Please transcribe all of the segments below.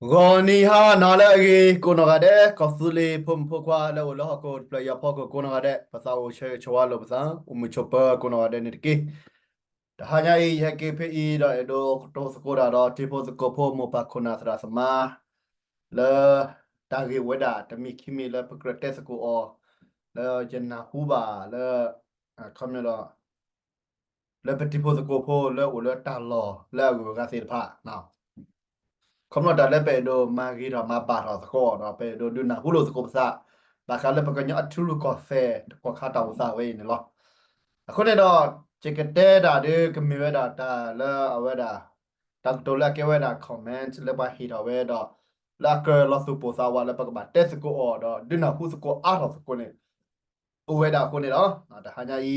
ဂီၤနံၤဟါနၤလၢအဂ့ၤ ကိးနီၢ်ဂၤဒဲး ကီၢ်သူလ့ၤဖိမုၣ်ဖိခွါလၢအိၣ်လၢဟီၣ်ခိၣ်တဖျၢၣ်အံၤအဖီခိၣ်ကိးနီၢ်ဂၤဒဲး ပသးအိၣ်ဆၢဂ့ၤဆၢဝါလိာ်ပသး အိၣ်မုာ်ဆိးပၢၤကိးနီၢ်ဂၤဒဲးန့ၣ်တက့ၢ်. တဟါညါအံၤ ယဟဲက့ၤဖဲအံၤဒီးအဲၣ်ဒိးကတိၤသကိးတၢ်ဒီးတံၤဖိသကိးဖိမိၢ်ပၢ်ခိၣ်နၢ်သရၣ်သမါ လၢတၢ်ဂ့ၢ်ဝဲဒၣ်တမံၤခံမံၤလၢပကြၢးတဲသကိးအီၤ လၢယနၢ်ဟူဘၣ်လၢ ခီပညီဒီး လၢပတံၤဖိသကိးဖိလၢအိၣ်လၢတၢ်လီၢ်လၢအဂုၤအဂၤသ့ၣ်တဖၣ် ခီပညီတၢ်လၢပအဲၣ်ဒိးမၤဂ့ၤထီၣ်မၤဘၣ်ထီၣ်သကိးဒီး ပအဲၣ်ဒိးဒုးနၢ်ဟူလိာ်သကိးပသး ဘၣ်ဃးလၢပကညီအထံရူၢ်ကီၢ်သဲးတကီၢ်ခါတၢ်အိၣ်သးဝဲအံၤန့ၣ်လီၤ. အဃိန့ၣ်ဒီး ယကတဲဒၣ်ဒ်ကမ့ၢ်ဝဲဒၣ်တၢ်လၢအဝဲဒၣ် တၢ်ကတိၤလၢအကဲဝဲဒၣ် comment လၢပှၤဟ့ၣ်ထီၣ်ဝဲဒီး လၢအကြၢးလီၤသူၣ်ပိၢ်သးဝးလၢပကဘၣ်တဲသကိးအီၤဒီး ဒုးနၢ်ဟူသကိးအါထီၣ်သကိးန့ၣ် အိၣ်ဝဲဒၣ်အဃိန့ၣ်လီၤ. တဟါညါအံၤ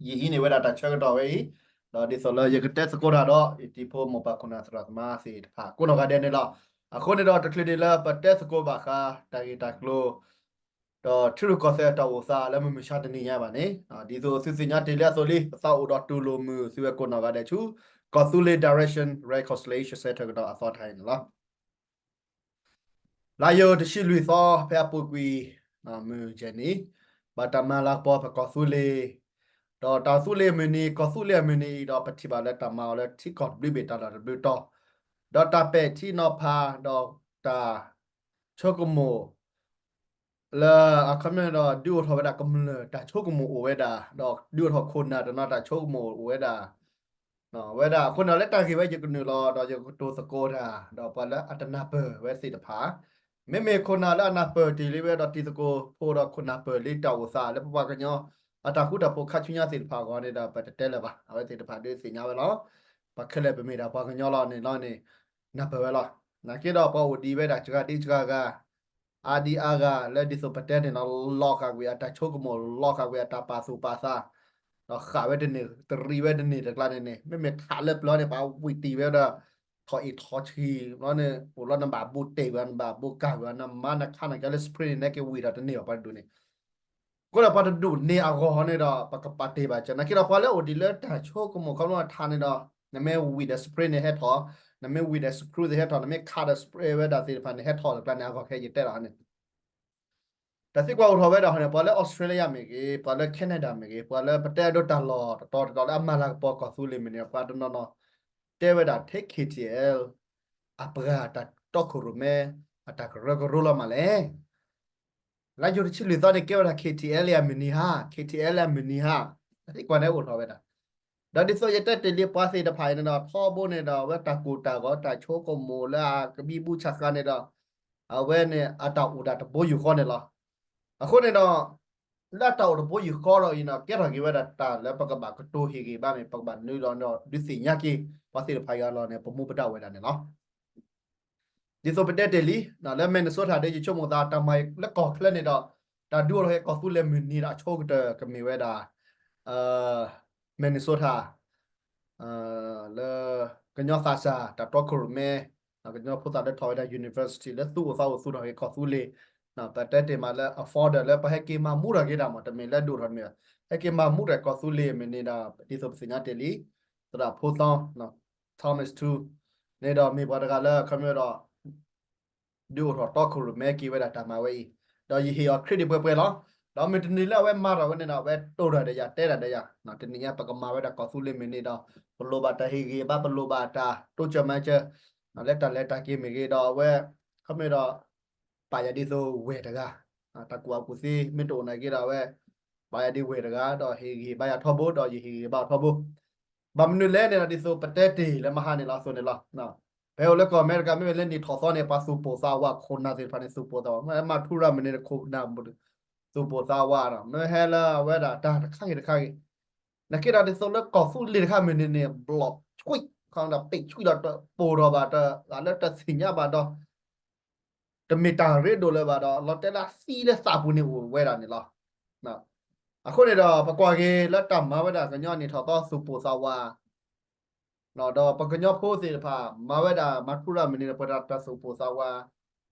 ယဟံးန့ၢ်ဝဲဒၣ်တၢ်ဆၢကတီၢ်ဝဲအံၤ ဒီးဒ်သိးလၢယကတဲသကိးတၢ်ဒီး ယတံၤဖိမိၢ်ပၢ်ခိၣ်နၢ်သရၣ်သမါသ့ၣ်တဖၣ်ကိးနီၢ်ဂၤဒဲးန့ၣ်လီၤ. အဃိန့ၣ်ဒီး တချုးဒံးလၢပတဲသကိးဘၣ်ဃးတၢ်ဂ့ၢ်တၢ်ကျိၤ ဒီးထံရူၢ်ကီၢ်သဲးတၢ်အိၣ်သးလၢမုၢ်မဆါတနံၤညါဘၣ်န့ၣ် ဒ်သိးသုသ့ၣ်ညါတ့ၢ်လံအသိးလံ ပသးအိၣ်ဒီးတူၢ်လိာ်မုာ်သုဝဲကိးနီၢ်ဂၤဒဲးဆူ ကီၢ်သူလ့ၤ Direction Reconciliation Centre ကဒီးအသီတဟါအံၤန့ၣ်လီၤ. လါယူၤတဆံလွံၢ်သီ ဖဲအပူၤကွံာ် မုၢ်ယဲၢ်နံၤ ဘၣ်တၢ်မၤလၤကပီၤပကီၢ်သူလ့ၤ ဒီးတၢ်သူလ့ၤအမုၢ်နံၤ ကီၢ်သူလ့ၤအမုၢ်နံၤအံၤဒီး ပထံၣ်ဘၣ်လၢတၢ်မၤအီၤလၢထံကီၢ်တဘျုးဘ့ၣ်တၢ်လီၢ်တဘျုးတီၤ ဒီးတၢ်ပဲာ်ထံနီၤဖး ဒီးတၢ်ဆိကမိၣ် လၢအခီပညီဒီး ဒုးအိၣ်ထီၣ်ဝဲဒၣ်ကမျၢၢ်တၢ်ဆိကမိၣ်အိၣ်ဝဲဒၣ် ဒီးဒုးအိၣ်ထီၣ်ခိၣ်နၢ်တနီၤတၢ်ဆိကမိၣ်အိၣ်ဝဲဒၣ် ဝဲဒၣ်အဃိန့ၣ်လၢတၢ်ဂ့ၢ်ဝဲယကနုာ်လီၤ ဒီးယကတိၤသကိးတၢ် ဒီးပှၤလၢအတနၢ်ပၢၢ်ဝဲသ့ၣ်တဖၣ် မ့မ့ၢ်ခိၣ်နၢ်လၢအနၢ်ပၢၢ်တ့ၢ်လံဝဲဒီးတံၤသကိးဖိဒီးခိၣ်နၢ်ပၢၢ်လံတၢ်အိၣ်သးလၢပပှၤကညီ အတၢ်ဃူတၢ်ဖိးခါဆူညါသ့ၣ်တဖၣ်အဂီၢ်န့ၣ်ဒီး ပတတဲလၢၤဘၣ် အဝဲသ့ၣ်တဖၣ်ဒုးသ့ၣ်ညါဝဲလီၤ. ပှၤခဲလၢာ်ပမ့ၢ်ဒၣ်ပှၤကညီလီၤန့ၣ်လီၤန့ၣ် နၢ်ပၢၢ်ဝဲလီၤ. နာ်က့ဒီးပှၤအိၣ်ဒံးဝဲဒၣ်စှၤဒံစှၤဂၤ အါဒံအါဂၤလၢဒ်သိးပတဲန့ၣ်လီၤ လီၤဃာ်ကွံာ်အတၢ်ဆိကမိၣ် လီၤဃာ်ကွံာ်အတၢ်ပာ်သူၣ်ပာ်သး ဒီးဃာ်ဝဲတန့ၢ် တရံးဝဲတန့ၢ်တကျါန့ၣ်န့ၣ် မ့မ့ၢ်ခးလၢပျၢၤန့ၣ် ပှၤဝံၤတံၢ်ဝဲဒီး ထီၣ်အ့ၣ်ထီၣ်ဆံးလီၤန့ၣ် အိၣ်လီၤနဘၣ်ဘူးတ့ၢ်ဝဲ နဘၣ်ဘူးကၢ်ဝဲ နမါနခါနကဲလၢ spray န့ၣ် နက့ၤဝံၤဒီးတန့ၢ်ဘၣ်ပှၤတဒူၣ်န့ၣ် အဃိဒီးပှၤတဒူၣ်န့ၢ်အဂီၢ်န့ၣ်ဒီး ပကပာ်တ့ၢ်ဘၣ်စၢၤ နာ်က့ဒီးပှၤလၢအိၣ်ဒံးလၢတၢ်ဆိကမိၣ်ခီဖျိအထးန့ၣ်ဒီး နမ့ၢ်ဝံၤဒီး spray န့ၣ်ဟဲထီၣ် နမ့ၢ်ဝံၤဒီး screw သ့ၣ်ဟဲထီၣ် နမ့ၢ်ခးဒီး spray ဝဲဒၣ်သ့ၣ်တဖၣ်န့ၣ် ဟဲထီၣ်တကျါန့ၣ် အဂီၢ်ခဲအံၤယတဲလီၤန့ၣ် တၢ်သံကွၢ်အိၣ်ထီၣ်ဝဲဒၣ်ဟီန့ၣ် ပှၤလၢ Australia မ့ၢ်ဂ့ၤ ပှၤလၢ Canada မ့ၢ်ဂ့ၤ ပှၤလၢပတဲအဒိတၢ်လီၢ်တတီၤတတီၤလၢအမၤလၤကပီၤကီၢ်သူလ့ၤမ့ၢ်န့ၣ် ပှၤတနီၤနီၤ တဲဝဲဒၣ်ထဲ K T L အပှၤတၢ်တီခိၣ်ရိၣ်မဲ အတၢ်ကရၢကရိလီၤမးလဲၣ်. လါယူၤတဆံလွံၢ်သီန့ၣ် ကဲဝဲဒၣ် K T L အမုၢ်နံၤဟါ K T L အမုၢ်နံၤဟါ တၢ်သံကွၢ်န့ၣ်အိၣ်ထီၣ်ဝဲဒၣ် ဒီးဒ်သိးယတဲတ့ၢ်လံပှၤသ့ၣ်တဖၣ်အံၤန့ၣ်ဒီး ထီဘိန့ၣ်ဒီး အဝဲတၢ်ကိၢ်တၢ်ဂီၤ တၢ်ဆိကမိၣ်လၢအကဘံဘူဆးဃၤန့ၣ်ဒီး အဝဲန့ၣ်အတၢ်အိၣ်ဒၣ်တဘိယူၢ်ဃီန့ၣ်လီၤ. အဃိန့ၣ်ဒီး လၢအတၢ်အိၣ်တဘိယူၢ်ဃီဒီးအံၤန့ၣ် ကဲထီၣ်က့ၤဝဲဒၣ်တၢ်လၢပကဘၣ်ကတိၤဟ့ၣ်ဂ့ၤဘၣ်မ့ၢ် ပကဘၣ်နုာ်လီၤဒီး ဒုးသ့ၣ်ညါက့ၤ ပှၤသ့ၣ်တဖၣ်အံၤအလီၢ်န့ၣ် ပမူပဒါဝဲဒၣ်န့ၣ်လီၤ. ဒ်သိးပတဲတ့ၢ်လံ လၢ Minnesota ဒီးယဆိကမိၣ်သး တၢ်မၤလၢကီၢ်ချၢန့ၣ်ဒီး တၢ်ဒုးအိၣ်ထီၣ်က့ၤကီၢ်သူလ့ၤမုၢ်နံၤဒီးအဆိကတၢၢ်ကမ့ၢ်ဝဲဒၣ် Minnesota လၢ ကညီသးစၢ် တၢ်တီခိၣ်ရိၣ်မဲ ကညီဖိသၣ်လၢထီၣ်ဝဲဒၣ် university လၢသူၣ်အိၣ်သးအိၣ်သူၣ်ထီၣ်က့ၤကီၢ်သူလ့ၤ ပတဲတ့ၢ်မးလၢ afford လၢပဟဲက့ၤမၤမူထီၣ်က့ၤဒၣ်မး တမ့ၢ်လၢဒုးအိၣ်ထီၣ်တမ့ၢ် ဟဲက့ၤမၤမူထီၣ်ကီၢ်သူလ့ၤမ့ၢ်န့ၣ်ဒီး ဒ်သိးပသ့ၣ်ညါတ့ၢ်လံ သရၣ်ဖိသီ Thomas Too န့ၣ်ဒီးမ့ၢ်ပှၤတဂၤလၢ ခီပညီဒီး ဒုးအိၣ်ထီၣ်တီခိၣ်ရိၣ်မဲက့ၤဝဲဒၣ်တၢ်မၤဝဲအံၤ, ဒီးယဟ့ၣ်အီၤ credit ပှဲၤပှဲၤလီၤ. ဒီးမုၢ်တနံၤလၢအဝဲမၤထီၣ်ဝဲန့ၣ်ဒီး အဝဲတိၢ်တၢ်ဒီးယၤ တဲတၢ်ဒီးယၤ, တနံၤညါပကမၤဝဲဒၣ်ကီၢ်သူလ့ၤမ့ၢ်န့ၣ်ဒီး ပလိၣ်ဘၣ်တၢ်ဟ့ၣ်ဂံၢ်ဘါ ပလိၣ်ဘၣ်တၢ်တိစၢၤမၤစၢၤ လၢတၢ်လဲၤတၢ်က့ၤမ့ၢ်ဂ့ၤဒီးအဝဲ ခီပညီဒီး ပာ်ယၤဒ်သိးဝဲၢ်တဂၤ, တၢ်ကူၣ်ဘၣ်ကူၣ်သ့မ့ၢ်တအိၣ်နာ်က့ဒီးအဝဲ ပာ်ယၤဒ်ဝဲၢ်တဂၤ ဒီးဟ့ၣ်ဂံၢ်ဟ့ၣ်ဘါယၤထီဘိ ဒီးယဟ့ၣ်ဂံၢ်ဟ့ၣ်ဘါအီၤထီဘိ ဘၣ်မနုၤလဲၣ်န့ၣ်ဒီး ဒ်သိးပတဲတ့ၢ်လၢမဟါန့ၣ်လီၤ အသိးန့ၣ်လီၤ. ပဟဲအိၣ်လၢကီၢ်အမဲရကၤ မ့မ့ၢ်လၢနံၣ်ထီၣ်သီန့ၣ် ပှၤသူၣ်ပိၢ်သးဝးခိၣ်နၢ်သ့ၣ်တဖၣ်န့ၣ် သူၣ်ပိၢ်သးဝး မ့ၢ်မၤထူရၤမ့ၢ်န့ၣ် ခိၣ်နၢ် သူၣ်ပိၢ်သးဝးဒီး မ့ၢ်ဟဲလၢအဝဲဒၣ်တၢ်တခါဂ့ၤတခါဂ့ၤ, နာ်က့ဒီးဒ်သိးလၢကီၢ်သူလ့ၤတခါမ့ၢ်န့ၣ်န့ၣ် ဘျီၣ်ဆွံၣ် ခီဒီးပ့ၣ်ဆွံၣ်ဒီးတပိၢ်ထီၣ်ဘၣ်တဂၤလၢ တသ့ၣ်ညါဘၣ်ဒီး တမ့ၢ်တၢ်ရ့ဒိၣ်လၢၤဘၣ်ဒီး လီၤတဲာ်လၢသံလၢသးပူၤန့ၣ်အိၣ်ဝဲဒၣ်န့ၣ်လီၤ. အဃိန့ၣ်ဒီး ပကွၢ်က့ၤလၢတၢ်မၤဝဲဒၣ်ကညီနံၣ်ထီၣ်သီသူၣ်ပိၢ်သးဝး ဒီးပကညီဖိသ့ၣ်တဖၣ် မၤဝဲဒၣ်မၤထူရၤမ့ၢ်န့ၣ်ဒီး ပှဲၤဒၣ်တၢ်သူၣ်ပိၢ်သးဝး,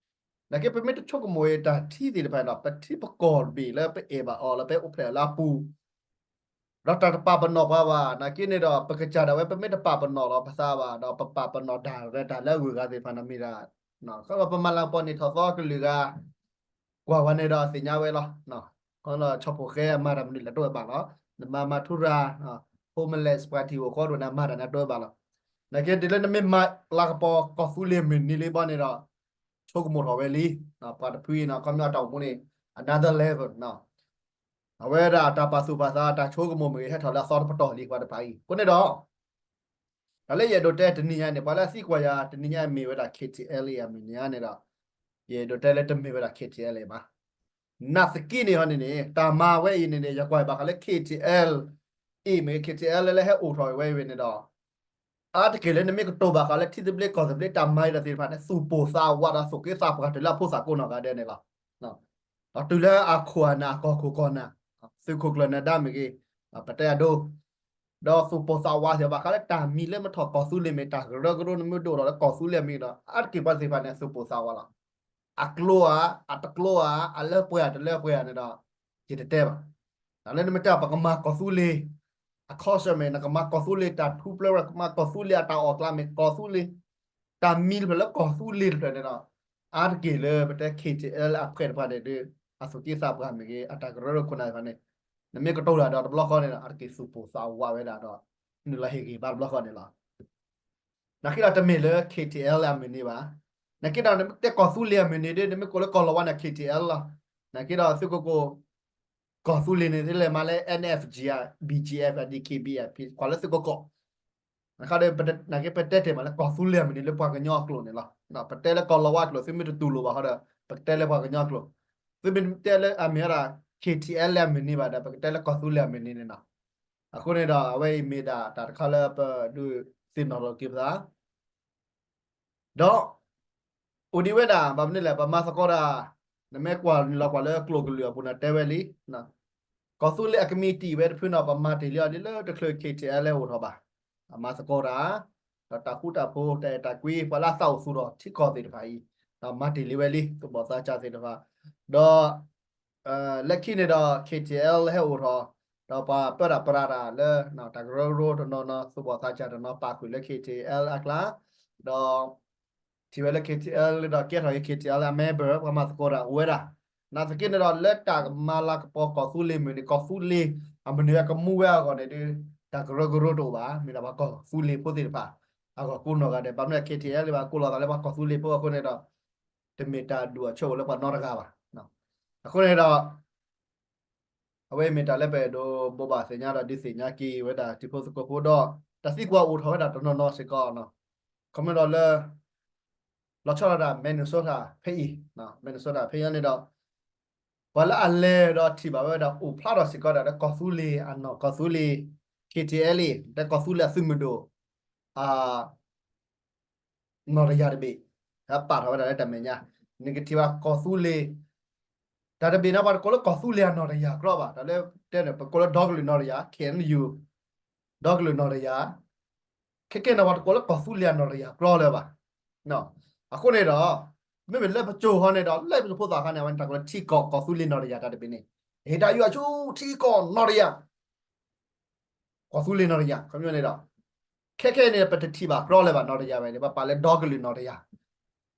နာ်က့ပမ့ၢ်တဆိကမိၣ်အံၤတၢ်ထံသ့ၣ်တဖၣ်ဒီး ပထံပကီၢ်တဘ့ၣ်လၢပအဲၣ်ဘၣ်အီၤလၢပအိၣ်ဖျဲၣ်လၢအပူၤ ဒီးတၢ်တပာ်ပနီၣ်ပှၤဘၣ် နာ်က့န့ၣ်ဒီး ပကစၢ်ဒၣ်ဝဲ ပမ့ၢ်တပာ်ပနီၣ်လီၤပသးဘၣ် ဒီးပပာ်ပနီၣ်တၢ်ရဲၣ်တၢ်လၢအဂုၤအဂၤသ့ၣ်တဖၣ်န့ၣ်မ့ၢ်ဒၣ် ခီဖျိပမၤလၤကပီၤန့ၣ်ထီၣ်သီကလုာ်ဂၤ ကွၢ်ဝဲန့ၣ်ဒီးသ့ၣ်ညါဝဲလီၤ. ခီလီၤဆီၣ်ဖိၣ်ဃဲမၤတၢ်မနုၤလဲၣ်တအိၣ်ဘၣ်လီၤ. နမၤမၤထူရၤ homeless ပှၤထံၣ်အိၣ်ဃီဒိၣ်န့ၣ် မၤတၢ်န့ၣ်တအိၣ်ဘၣ်လီၤ. နာ်က့တုၤလၢနမ့ၢ်မၤလၤကပီၤကီၢ်သူလ့ၤမုၢ်နံၤလံဘီန့ၣ်ဒီး ဆိကမိၣ်ထီၣ်ဝဲလံ. ပှၤတဖုအံၤန့ၣ် ခီပညီတၢ်အိၣ်မူန့ၣ် another level နီၤ အဝဲဒၣ်တၢ်ပာ်သူၣ်ပာ်သး တၢ်ဆိကမိၣ်မ့ၢ်ဂ့ၤ ဟဲထီၣ်လၢအသီတပတီၢ်လံ ပှၤတဖုအံၤ အဃိန့ၣ်ဒီး တၢ်လၢယအဲၣ်ဒိးတဲတနံၤညါန့ၣ် ပှၤလၢအသံကွၢ်ယၤတနံၤညါမ့ၢ်ဝဲဒၣ် K T L A အမုၢ်နံၤညါန့ၣ်ဒီး ယအဲၣ်ဒိးတဲလၢတမ့ၢ်ဝဲဒၣ် K T L A ဘၣ်. နာ်သက့န့ၣ်ဟီန့ၣ်န့ၣ် တၢ်မၤဝဲအံၤန့ၣ်န့ၣ် ယကွၢ်ဘၣ်ဃးလၢ K T L A မ့ၢ်ဂ့ၤ K T L A လၢဟဲအိၣ်ထီၣ်ဝဲအံၤန့ၣ်ဒီး အါတက့ၢ်လၢနမ့ၢ်ကတိၤဘၣ်ဃးလၢထံသဘျ့ကီၢ်သဘျ့တၢ်မၤအံၤဒီးသ့ၣ်တဖၣ်န့ၣ် သူၣ်ပိၢ်သးဝးဒီးသူၣ်က့သးပှၢ်တုၤလၢအဖိသၣ်ကိးနီၢ်ဂၤဒဲးန့ၣ်လီၤ. ဒီးတုၤလၢအခိၣ်အနၢ် အကီၢ်ခိၣ်ကီၢ်နၢ် သုးခိၣ်ကျၢၢ်နၢၤဒါမ့ၢ်ဂ့ၤ ပတဲအဒိ ဒီးသူၣ်ပိၢ်သးဝးသ့ၣ်ဘၣ်ဃးလၢတၢ်မံၤလၢမ့ၢ်ထီၣ်ကီၢ်သူလ့ၤမ့ၢ်တၢ်ကရၢကရိနမ့ၢ်ဒိၣ်ထီၣ်လၢကီၢ်သူလ့ၤမ့ၢ်ဒီး အါတက့ၢ်ပှၤသ့ၣ်တဖၣ်န့ၣ် သူၣ်ပိၢ်သးဝးလီၤ. အကျိဧါ အတကျိဧါ အလၢပှဲၤဧါတလၢပှဲၤဧါန့ၣ်ဒီး ယတတဲဘၣ်. တၢ်လၢနမ့ၢ်တဲပကမၤကီၢ်သူလ့ၤ အ concept မ့ၢ် နကမၤကီၢ်သူလ့ၤတၢ်ထူပျဲၢ်ဝဲ ကမၤကီၢ်သူလ့ၤအတၢ်အီၣ်ကျါမ့ၢ် ကီၢ်သူလ့ၤ တၢ်မံၤတဖျၢၣ်လၢကီၢ်သူလ့ၤတဖျၢၣ်န့ၣ်ဒီး အါတက့ၢ်လၢပတဲ K T L အဖှဲးတဖၣ်န့ၣ်ဒီး အသူၣ်က့သးပှၢ်မ့ၢ်ဂ့ၤ အတၢ်ကရၢကရိခိၣ်နၢ်တဖၣ်န့ၣ် နမ့ၢ်ကတိၤတၢ်ဒီးတဘျီဃီန့ၣ်ဒီး အါတက့ၢ်သူၣ်ပိၢ်သးဝးဝဲဒၣ်ဒီး နုာ်လီၤဟ့ၣ်ဂံၢ်ဘါတဘျီဃီန့ၣ်လီၤ. နာ်က့ဒီးတမ့ၢ်လၢ K T L အမုၢ်နံၤဘၣ်. နာ်က့ဒီးနတဲကီၢ်သူလ့ၤအမုၢ်နံၤဒီး နမ့ၢ်ကိးလၢကီၢ်လီၤဝါန့ၣ် K T L လီၤ. နာ်က့ဒီးသုးခိၣ်ကိၣ် ကီၢ်သူလ့ၤန့ၣ် သုလဲၤမၤလၢ N F G ဧါ B G F ဧါ D K B ဧါ ကွၢ်လၢသုးခိၣ်ကိၣ် နာ်က့ဒီး နာ်က့ပတဲတ့ၢ်မးလၢ ကီၢ်သူလ့ၤအမုၢ်နံၤလၢပှၤကညီအကျိာ်န့ၣ်လီၤ. ပတဲလၢကီၢ်လီၤဝါအကျိာ် သုမ့ၢ်တတူၢ်လိာ်ဘၣ်ဃီဒီး ပကတဲလၢပှၤကညီအကျိာ်, သုမ့ၢ်တဲလၢအမ့ၢ်ဝဲဒၣ် K T L လၢအမုၢ်နံၤဘၣ်ဒီး ပကတဲလၢကီၢ်သူလ့ၤအမုၢ်နံၤန့ၣ်လီၤ. အဃိန့ၣ်ဒီး အဝဲအံၤမ့ၢ်ဒၣ်တၢ်တခါလၢပဒုးသ့ၣ်နီၣ်ထီၣ်က့ၤပသး ဒီး အိၣ်ဒံးဝဲဒၣ် ဘၣ်မနုၤလဲၣ် ပမၤသကိးတၢ် နမ့ၢ်ကွၢ်နုာ်လီၤကွၢ်လၢကျိာ်ကလုာ်အပူၤန့ၣ် တဲဝဲလံ, ကီၢ်သူလ့ၤအကမံးတံာ်ဝဲတဖုန့ၣ် ပမၤတ့ၢ်လံအီၤဒ်လၢတချုး K T L လၢအိၣ်ထီၣ်ဘၣ်, အမၤသကိးတၢ် ဒီးတၢ်ဃူတၢ်ဖိး တၢ်အဲၣ်တၢ်ကွံ ပှၤလၢအသးအိၣ်သူၣ်ထီၣ်ထံကီၢ်သ့ၣ်တဖၣ်အံၤ ဒီးမၤတ့ၢ်လံဝဲလံ သူၣ်ဘီၣ်သးစၢ်သ့ၣ်တဖၣ်, ဒီး လၢခံန့ၣ်ဒီး K T L ဟဲအိၣ်ထီၣ်, ဒီးပှၤပၢတၢ်ပြးတၢ်လၢ တၢ်ကရၢကရိတနီၤနီၤ သူၣ်ဘီၣ်သးစၢ်တနီၤ ပာ်ဃုာ်လၢ K T L အကျါ, ဒီး ထံၣ်ဝဲလၢ K T L ဒီးကဲထီၣ်က့ၤ K T L အ member ပှၤမၤသကိးတၢ်အိၣ်ဝဲဒၣ်, နာ်သက့န့ၣ်ဒီး လၢတၢ်ကမၤလၤကပီၤကီၢ်သူလ့ၤမုၢ်နံၤ ကီၢ်သူလ့ၤအမုၢ်နံၤဝဲကမူဝဲအဂီၢ်န့ၣ်ဒီး တၢ်ကရၢကရိတအိၣ်ဘၣ်, မ့ၢ်ဒၣ်ပှၤကီၢ်သူလ့ၤဖိသ့ၣ်တဖၣ် အဂီၢ်ကိးနီၢ်ဂၤဒဲး, ဘၣ်မနုၤ K T L ဘၣ်ကိးလီၤသးလၢပှၤကီၢ်သူလ့ၤဖိအဃိန့ၣ်ဒီး တမ့ၢ်တၢ်ဒုးအဆၢအိၣ်လၢပှၤနီတဂၤဘၣ်. အဃိန့ၣ်ဒီး အဝဲအံၤမ့ၢ်တၢ်လၢပအဲၣ်ဒိးဘိးဘၣ်သ့ၣ်ညါဒီးဒုးသ့ၣ်ညါက့ၤဝဲဒၣ်တံၤဖိသကိးဖိဒီး တၢ်သံကွၢ်အိၣ်ထီၣ်ဝဲဒၣ်တနီၤနီၤစ့ၢ်ကီး, ခီမ့ၢ်ဒီးလၢ လီၤဆီဒၣ်တၢ် Minnesota ဖဲအံၤ, Minnesota ဖဲအံၤန့ၣ်ဒီး ပှၤလၢအလဲၤဒီးထံၣ်ဘၣ်ဝဲဒၣ်အိၣ်ဖျါထီၣ်စ့ၢ်ကီးဒၣ်လၢကီၢ်သူလ့ၤအနီၢ်ကီၢ်သူလ့ၤ K T L လံ, တဲကီၢ်သူလ့ၤအသုးမုၢ်ဒိၣ် အ နီၣ်တယၢ်တဘ့ၣ်, ပာ်ထီၣ်ဝဲဒၣ်လၢတၢ်မဲာ်ညါ, နကထံၣ်ဘၣ်ကီၢ်သူလ့ၤ တၢ်တဘ့ၣ်န့ၣ် ပှၤတကိးလၢကီၢ်သူလ့ၤအနီၣ်တယၢ်ကြီဘၣ်, တၢ်လၢတဲန့ၣ် ပကိးလၢဒီကလုာ်နီၣ်တယၢ် K N U ဒီကလုာ်နီၣ်တယၢ်, ခဲကဲန့ၣ် ပှၤတကိးလၢကီၢ်သူလ့ၤအနီၣ်တယၢ်ကြီလၢၤဘၣ်. အဃိန့ၣ်ဒီး မ့မ့ၢ်လၢပစိၤဃီန့ၣ်ဒီး လၢပစိၤဖိသၣ်ခါန့ၣ် အဝဲန့ၣ်တၢ်ကလၢထံကီၢ်ကီၢ်သူလ့ၤနီၣ်တယၢ်တၢ်တဘ့ၣ်န့ၣ်, ဟ့ၣ်တၢ်ယွၤဆူထံကီၢ်နီၣ်တယၢ် ကီၢ်သူလ့ၤနီၣ်တယၢ် ခီပညီန့ၣ်ဒီး ခဲခဲအံၤန့ၣ် ပတထံၣ်ဘၣ်ကြီလၢၤဘၣ်နီၣ်တယၢ်ဝဲန့ၣ် ပပာ်လၢဒီကလုာ်နီၣ်တယၢ်,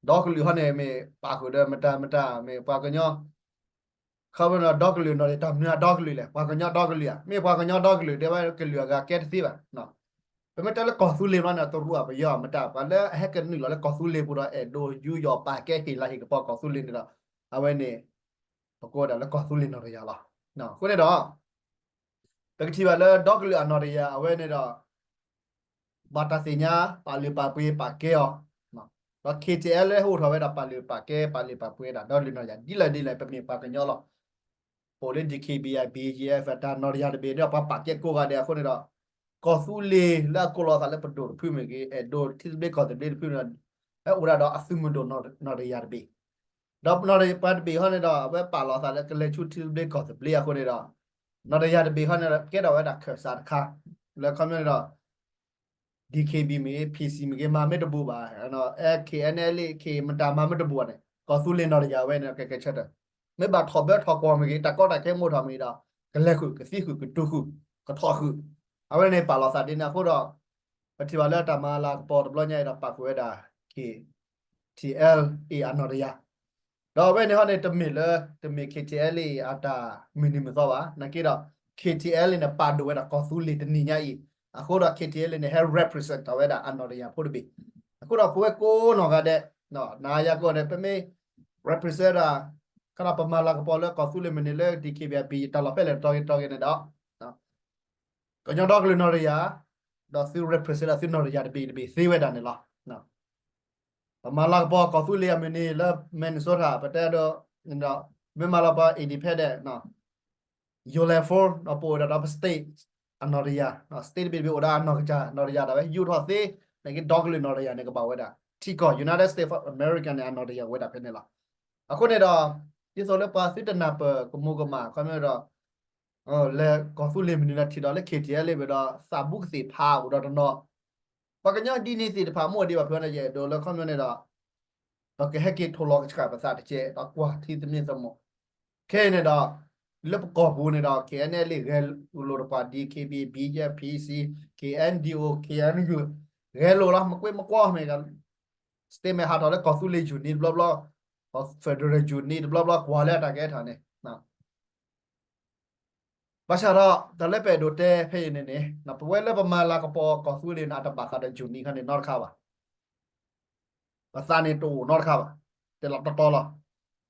ဒီကလုာ်ဟီန့ၣ် မ့ၢ်ပာ်ဃုာ်ဒီးမတၤမတၤ မ့ၢ်ပှၤကညီ ခီပညီဒီကလုာ်နီၣ်တယၢ် တၢ်မနုၤအဒီကလုာ်လဲၣ်, ပှၤကညီဒီကလုာ်ဧါ, မ့ၢ်ပှၤကညီဒီကလုာ် တဲဝဲကလုာ်အဂၤကဲတသ့ဘၣ်. ပမ့ၢ်တဲလၢကီၢ်သူလ့ၤဘျီန့ၣ် တရူးအပယီၤမတၤ ပှၤလၢအဟဲကနုာ်လီၤလၢကီၢ်သူလ့ၤပူၤဒီး အဲၣ်ဒိးယူးယီၣ်ပာ်ကဲဟ့ၣ်လၤဟ့ၣ်ကပီၤကီၢ်သူလ့ၤန့ၣ်ဒီး အဝဲန့ၣ် ပကိးဝဲဒၣ်လၢကီၢ်သူလ့ၤနီၣ်တယၢ်လီၤ. အဃိန့ၣ်ဒီး ပကထံၣ်ဘၣ်လၢဒီကလုာ်အနီၣ်တယၢ် အဝဲန့ၣ်ဒီး ဘၣ်တၢ်သ့ၣ်ညါ ပာ်လုၢ်ပာ်ပှ့ၤပာ်ကဲအီၤ, ဒီး K T L လၢဟဲအိၣ်ထီၣ်ဝဲဒၣ် ပာ်လုၢ်ပာ်ကဲ ပာ်လုၢ်ပာ်ပှ့ၤဒၣ် ဒီကလုာ်နီၣ်တယၢ် ဒ်လဲၣ်ဒ်လဲၣ် ပမ့ၢ်ပှၤကညီလီၤ. ပအိၣ်လၢ D K B A B G F တၢ်နီၣ်တယၢ်တဘ့ၣ်ဒီး ပှၤပာ်ကဲကိးဂၤဒဲးအဃိန့ၣ်ဒီး ကီၢ်သူလ့ၤလၢအကိးလီၤသးလၢပဒိၣ်တဖုမ့ၢ်ဂ့ၤ အဲၣ်ဒိးထံသဘျ့ကီၢ်သဘျ့တဖုန့ၣ်ဒီး ဟဲအိၣ်ဒၣ်ဒီးအသုးမုၢ်ဒိၣ်နီၣ်တယၢ်တဘ့ၣ် ဒီးပှၤတဘ့ၣ်ဟီန့ၣ်ဒီး အဝဲပာ်လီၤသးလၢကလဲၤဆူထံသဘျ့ကီၢ်သဘျ့အဃိန့ၣ်ဒီး နီၣ်တယၢ်တဘ့ၣ်ဟီန့ၣ်ဒီး ကဲထီၣ်ဝဲဒၣ်ခၢၣ်စးတခါ လၢခီပညီန့ၣ်ဒီး D K B မ့ၢ်ဂ့ၤ P C မ့ၢ်ဂ့ၤ မၤမ့ၢ်တဘူးဘၣ်, K N L A မတၤမၤမ့ၢ်တဘူးဘၣ်န့ၣ် ကီၢ်သူလ့ၤနီၣ်တယၢ်ဝဲန့ၣ် ကဲကဲဆၢထၢၣ် မ့ၢ်ဘၣ်ထီၣ်ဘၢထီၣ်ကွီၢ်မ့ၢ်ဂ့ၤ တၢ်ကီတၢ်ခဲမ့ၢ်အိၣ်ထီၣ်မ့ၢ်ဂ့ၤဒီး ကလဲၤဃုာ် ကသံဃုာ် ကတုၤဃုာ် ကထီၣ်ဃုာ်. အဝဲန့ၣ်ပာ်လီၤသးဒ်န့ၣ်အဃိဒီး ပထံၣ်ဘၣ်လၢတၢ်မၤလၤကပီၤတဘျီညါအံၤဒီးပာ်ဃုာ်ဝဲဒၣ် K T L A အနီၢ်တယၢ် ဒီးအဝဲန့ၣ်ဟီန့ၣ် တမ့ၢ်လၢ တမ့ၢ် K T L A အတၢ်မုၢ်နံၤမုၢ်သီဘၣ်. နာ်က့ဒီး K T L A န့ၣ် ပာ်ဒိၣ်ဝဲဒၣ်ကီၢ်သူလ့ၤတနံၤညါအံၤ, အဃိဒီး K T L A န့ၣ် ဟဲ represent ထီၣ်ဝဲဒၣ်အနီၢ်တယၢ်ဖိတဘ့ၣ်. အဃိဒီးပဝဲကိးနီၢ်ဂၤဒဲး, နၤယၤကိးဂၤဒဲး ပမ့ၢ် represent ဒၣ် ခီဒီးပမၤလၤကပီၤလၢကီၢ်သူလ့ၤမုၢ်နံၤလၢ D K B A တၢ်လီၢ်ဖဲလဲၣ်တတီၤဂ့ၤတတီၤဂ့ၤန့ၣ်ဒီး ကညီဒီကလုာ်နီၢ်တယၢ်, ဒီးသု represent ဒၣ်သုနီၢ်တယၢ်တဘ့ၣ်တဘ့ၣ်သ့ဝဲဒၣ်န့ၣ်လီၤ. ပမၤလၤကပီၤကီၢ်သူလ့ၤအမုၢ်နံၤလၢ Minnesota ပတဲဒိး မ့ၢ်မၤလၤကပီၤ independent ယိၤလဲၤဖိ ပအိၣ်ဒၣ်ဒီးပ state အနီၢ်တယၢ်, state တဘ့ၣ်တဘ့ၣ်အိၣ်ဒီးအနီၢ်ကစၢ်နီၢ်တယၢ်ဒၣ်ဝဲ ယူၢ်ထီၣ်သ့, နာ်က့ဒီကလုာ်နီၢ်တယၢ်န့ၣ် ကဘၣ်ဝဲဒၣ် ထံကီၢ် United States of America န့ၣ် အနီၢ်တယၢ်ဝဲဒၣ်ဖဲန့ၣ်လီၤ. အဃိန့ၣ်ဒီး ဒ်သိးလၢပှၤသုတနၢ်ပၢၢ်ကမူၤကမၣ် ခီမ့ၢ်ဒီး လဲၤကီၢ်သူလ့ၤမုၢ်နံၤဒီးထံၣ်ဒီးလၢ K T L A ဝဲဒီးသးဘူးကသ့ၣ်ဖးအိၣ်ဒီးတနီၤ, ပှၤကညီဒ်န့ၣ်သ့ၣ်တဖၣ်မ့ၢ်အိၣ်ဒံးဘၣ်ဖဲန့ၣ် ယအဲၣ်ဒိးလၢခီမ့ၢ်န့ၣ်ဒီး ပကဟဲက့ၤထိၣ်လီၤကဆှၣ်ပသးတကဲးဒီးကွၢ်ထံသမံသမိး, ခဲအံၤန့ၣ်ဒီး လၢပကီၢ်ပူၤန့ၣ်ဒီး K N L A ဂဲၤလိာ်တပှၤ D K B A B F P C K N D O K N U ဂဲၤလိာ်လီၤ မကွ့မကွီၢ်မ့ၢ်ဂ့ၤ statement ဟးထီၣ်လၢကီၢ်သူလ့ၤ unit တဘျီဘျီ, federal unit တဘျီဘျီ ကွၢ်လၢအတၢ်ကဲထီၣ်န့ၣ် ဘၣ်ဆၣ်ဒီး တၢ်လၢပအဲၣ်ဒိးတဲဖဲအံၤန့ၣ်န့ၣ် ပဝဲလၢပမၤလၤကပီၤကီၢ်သူလ့ၤန့ၣ် အတဘၣ်ဃးဒီး unit ခါန့ၣ်နီတခါဘၣ်. ပသးန့ၣ်တအိၣ်နီတခါဘၣ်, တဲလီၤတီတီလီၤ.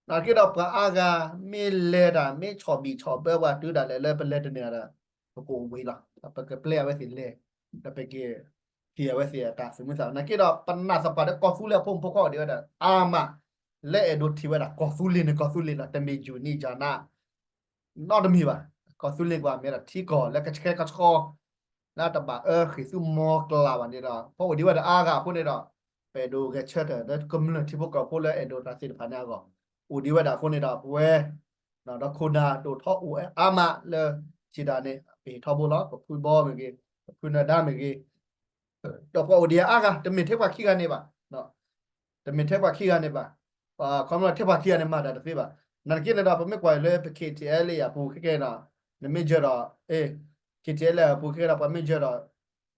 နာ်က့ဒီးပှၤအါဂၤ မ့ၢ်လဲၤတၢ် မ့ၢ်ဆီၣ်ဘံၣ်ဆီၣ်ဘၢပှၤတုၤဒၣ်လဲာ်လၢပလဲၤတန့ၢ်ဒီး ပကအိၣ်ဝံၤလီၤ. ပကပျဲအဝဲသ့ၣ်လဲၤ, ဒီးပကဟ့ၣ်အဝဲသ့ၣ်အတၢ်သူၣ်မံသး, နာ်က့ဒီးပနာ်သပှၢ်ဒီးကီၢ်သူလ့ၤအဖိမုၣ်ဖိခွါအိၣ်ဒံးဝဲဒၣ်အါမး, လၢအဲၣ်ဒိးထံၣ်ဝဲဒၣ်ကီၢ်သူလ့ၤန့ၣ် ကီၢ်သူလ့ၤလီၤ, တမ့ၢ် unit ယၤနး နီတမံၤဘၣ်. ကီၢ်သူလ့ၤကွၢ်မ့ၢ်ဒီးထံကီၢ်လၢကဆှဲကဆှီ လၢတဘၣ်အၢဃံးသူမီကျၢ်ဘၣ်န့ၣ်ဒီး ဖဲအိၣ်ဒံးဝဲဒၣ်အါဂၤအဃိန့ၣ်ဒီး ပအဲၣ်ဒိးဂဲၤဆၢထၢၣ်လၢကမျၢၢ်ထံဖိကီၢ်ဖိလၢအဲၣ်ဒိးတၢ်သ့ၣ်တဖၣ်န့ၣ်အဂီၢ် အိၣ်ဒံးဝဲဒၣ်အဃိန့ၣ်ဒီး ပဝဲ ဒီးခိၣ်နၢ်ဒိၣ်ထီအိၣ်ဝဲအါမးလၢ စံးဒၣ်န့ၣ် ပဟ့ၣ်ထီဘိလီၤ, ပဖုဘီမ့ၢ်ဂ့ၤ, ပဖုနၢၤဒါမ့ၢ်ဂ့ၤ ဒီးပှၤအိၣ်ဒံးအါဂၤ တမ့ၢ်ထဲပှၤခံဂၤန့ၣ်ဘၣ်, တမ့ၢ်ထဲပှၤခံဂၤန့ၣ်ဘၣ်, ခီဖျိထဲပှၤခံဂၤန့ၣ်မၤတၢ်တသ့ဘၣ်. နာ်က့န့ၣ်ဒီး ပမ့ၢ်ကွၢ်လၢပ K T L A အပူၤခဲကဲဒီး နမ့ၢ်ယၢၤဒီး K T L A အပူၤခဲကဲဒီး ပှၤမ့ၢ်ယၢၤဒီး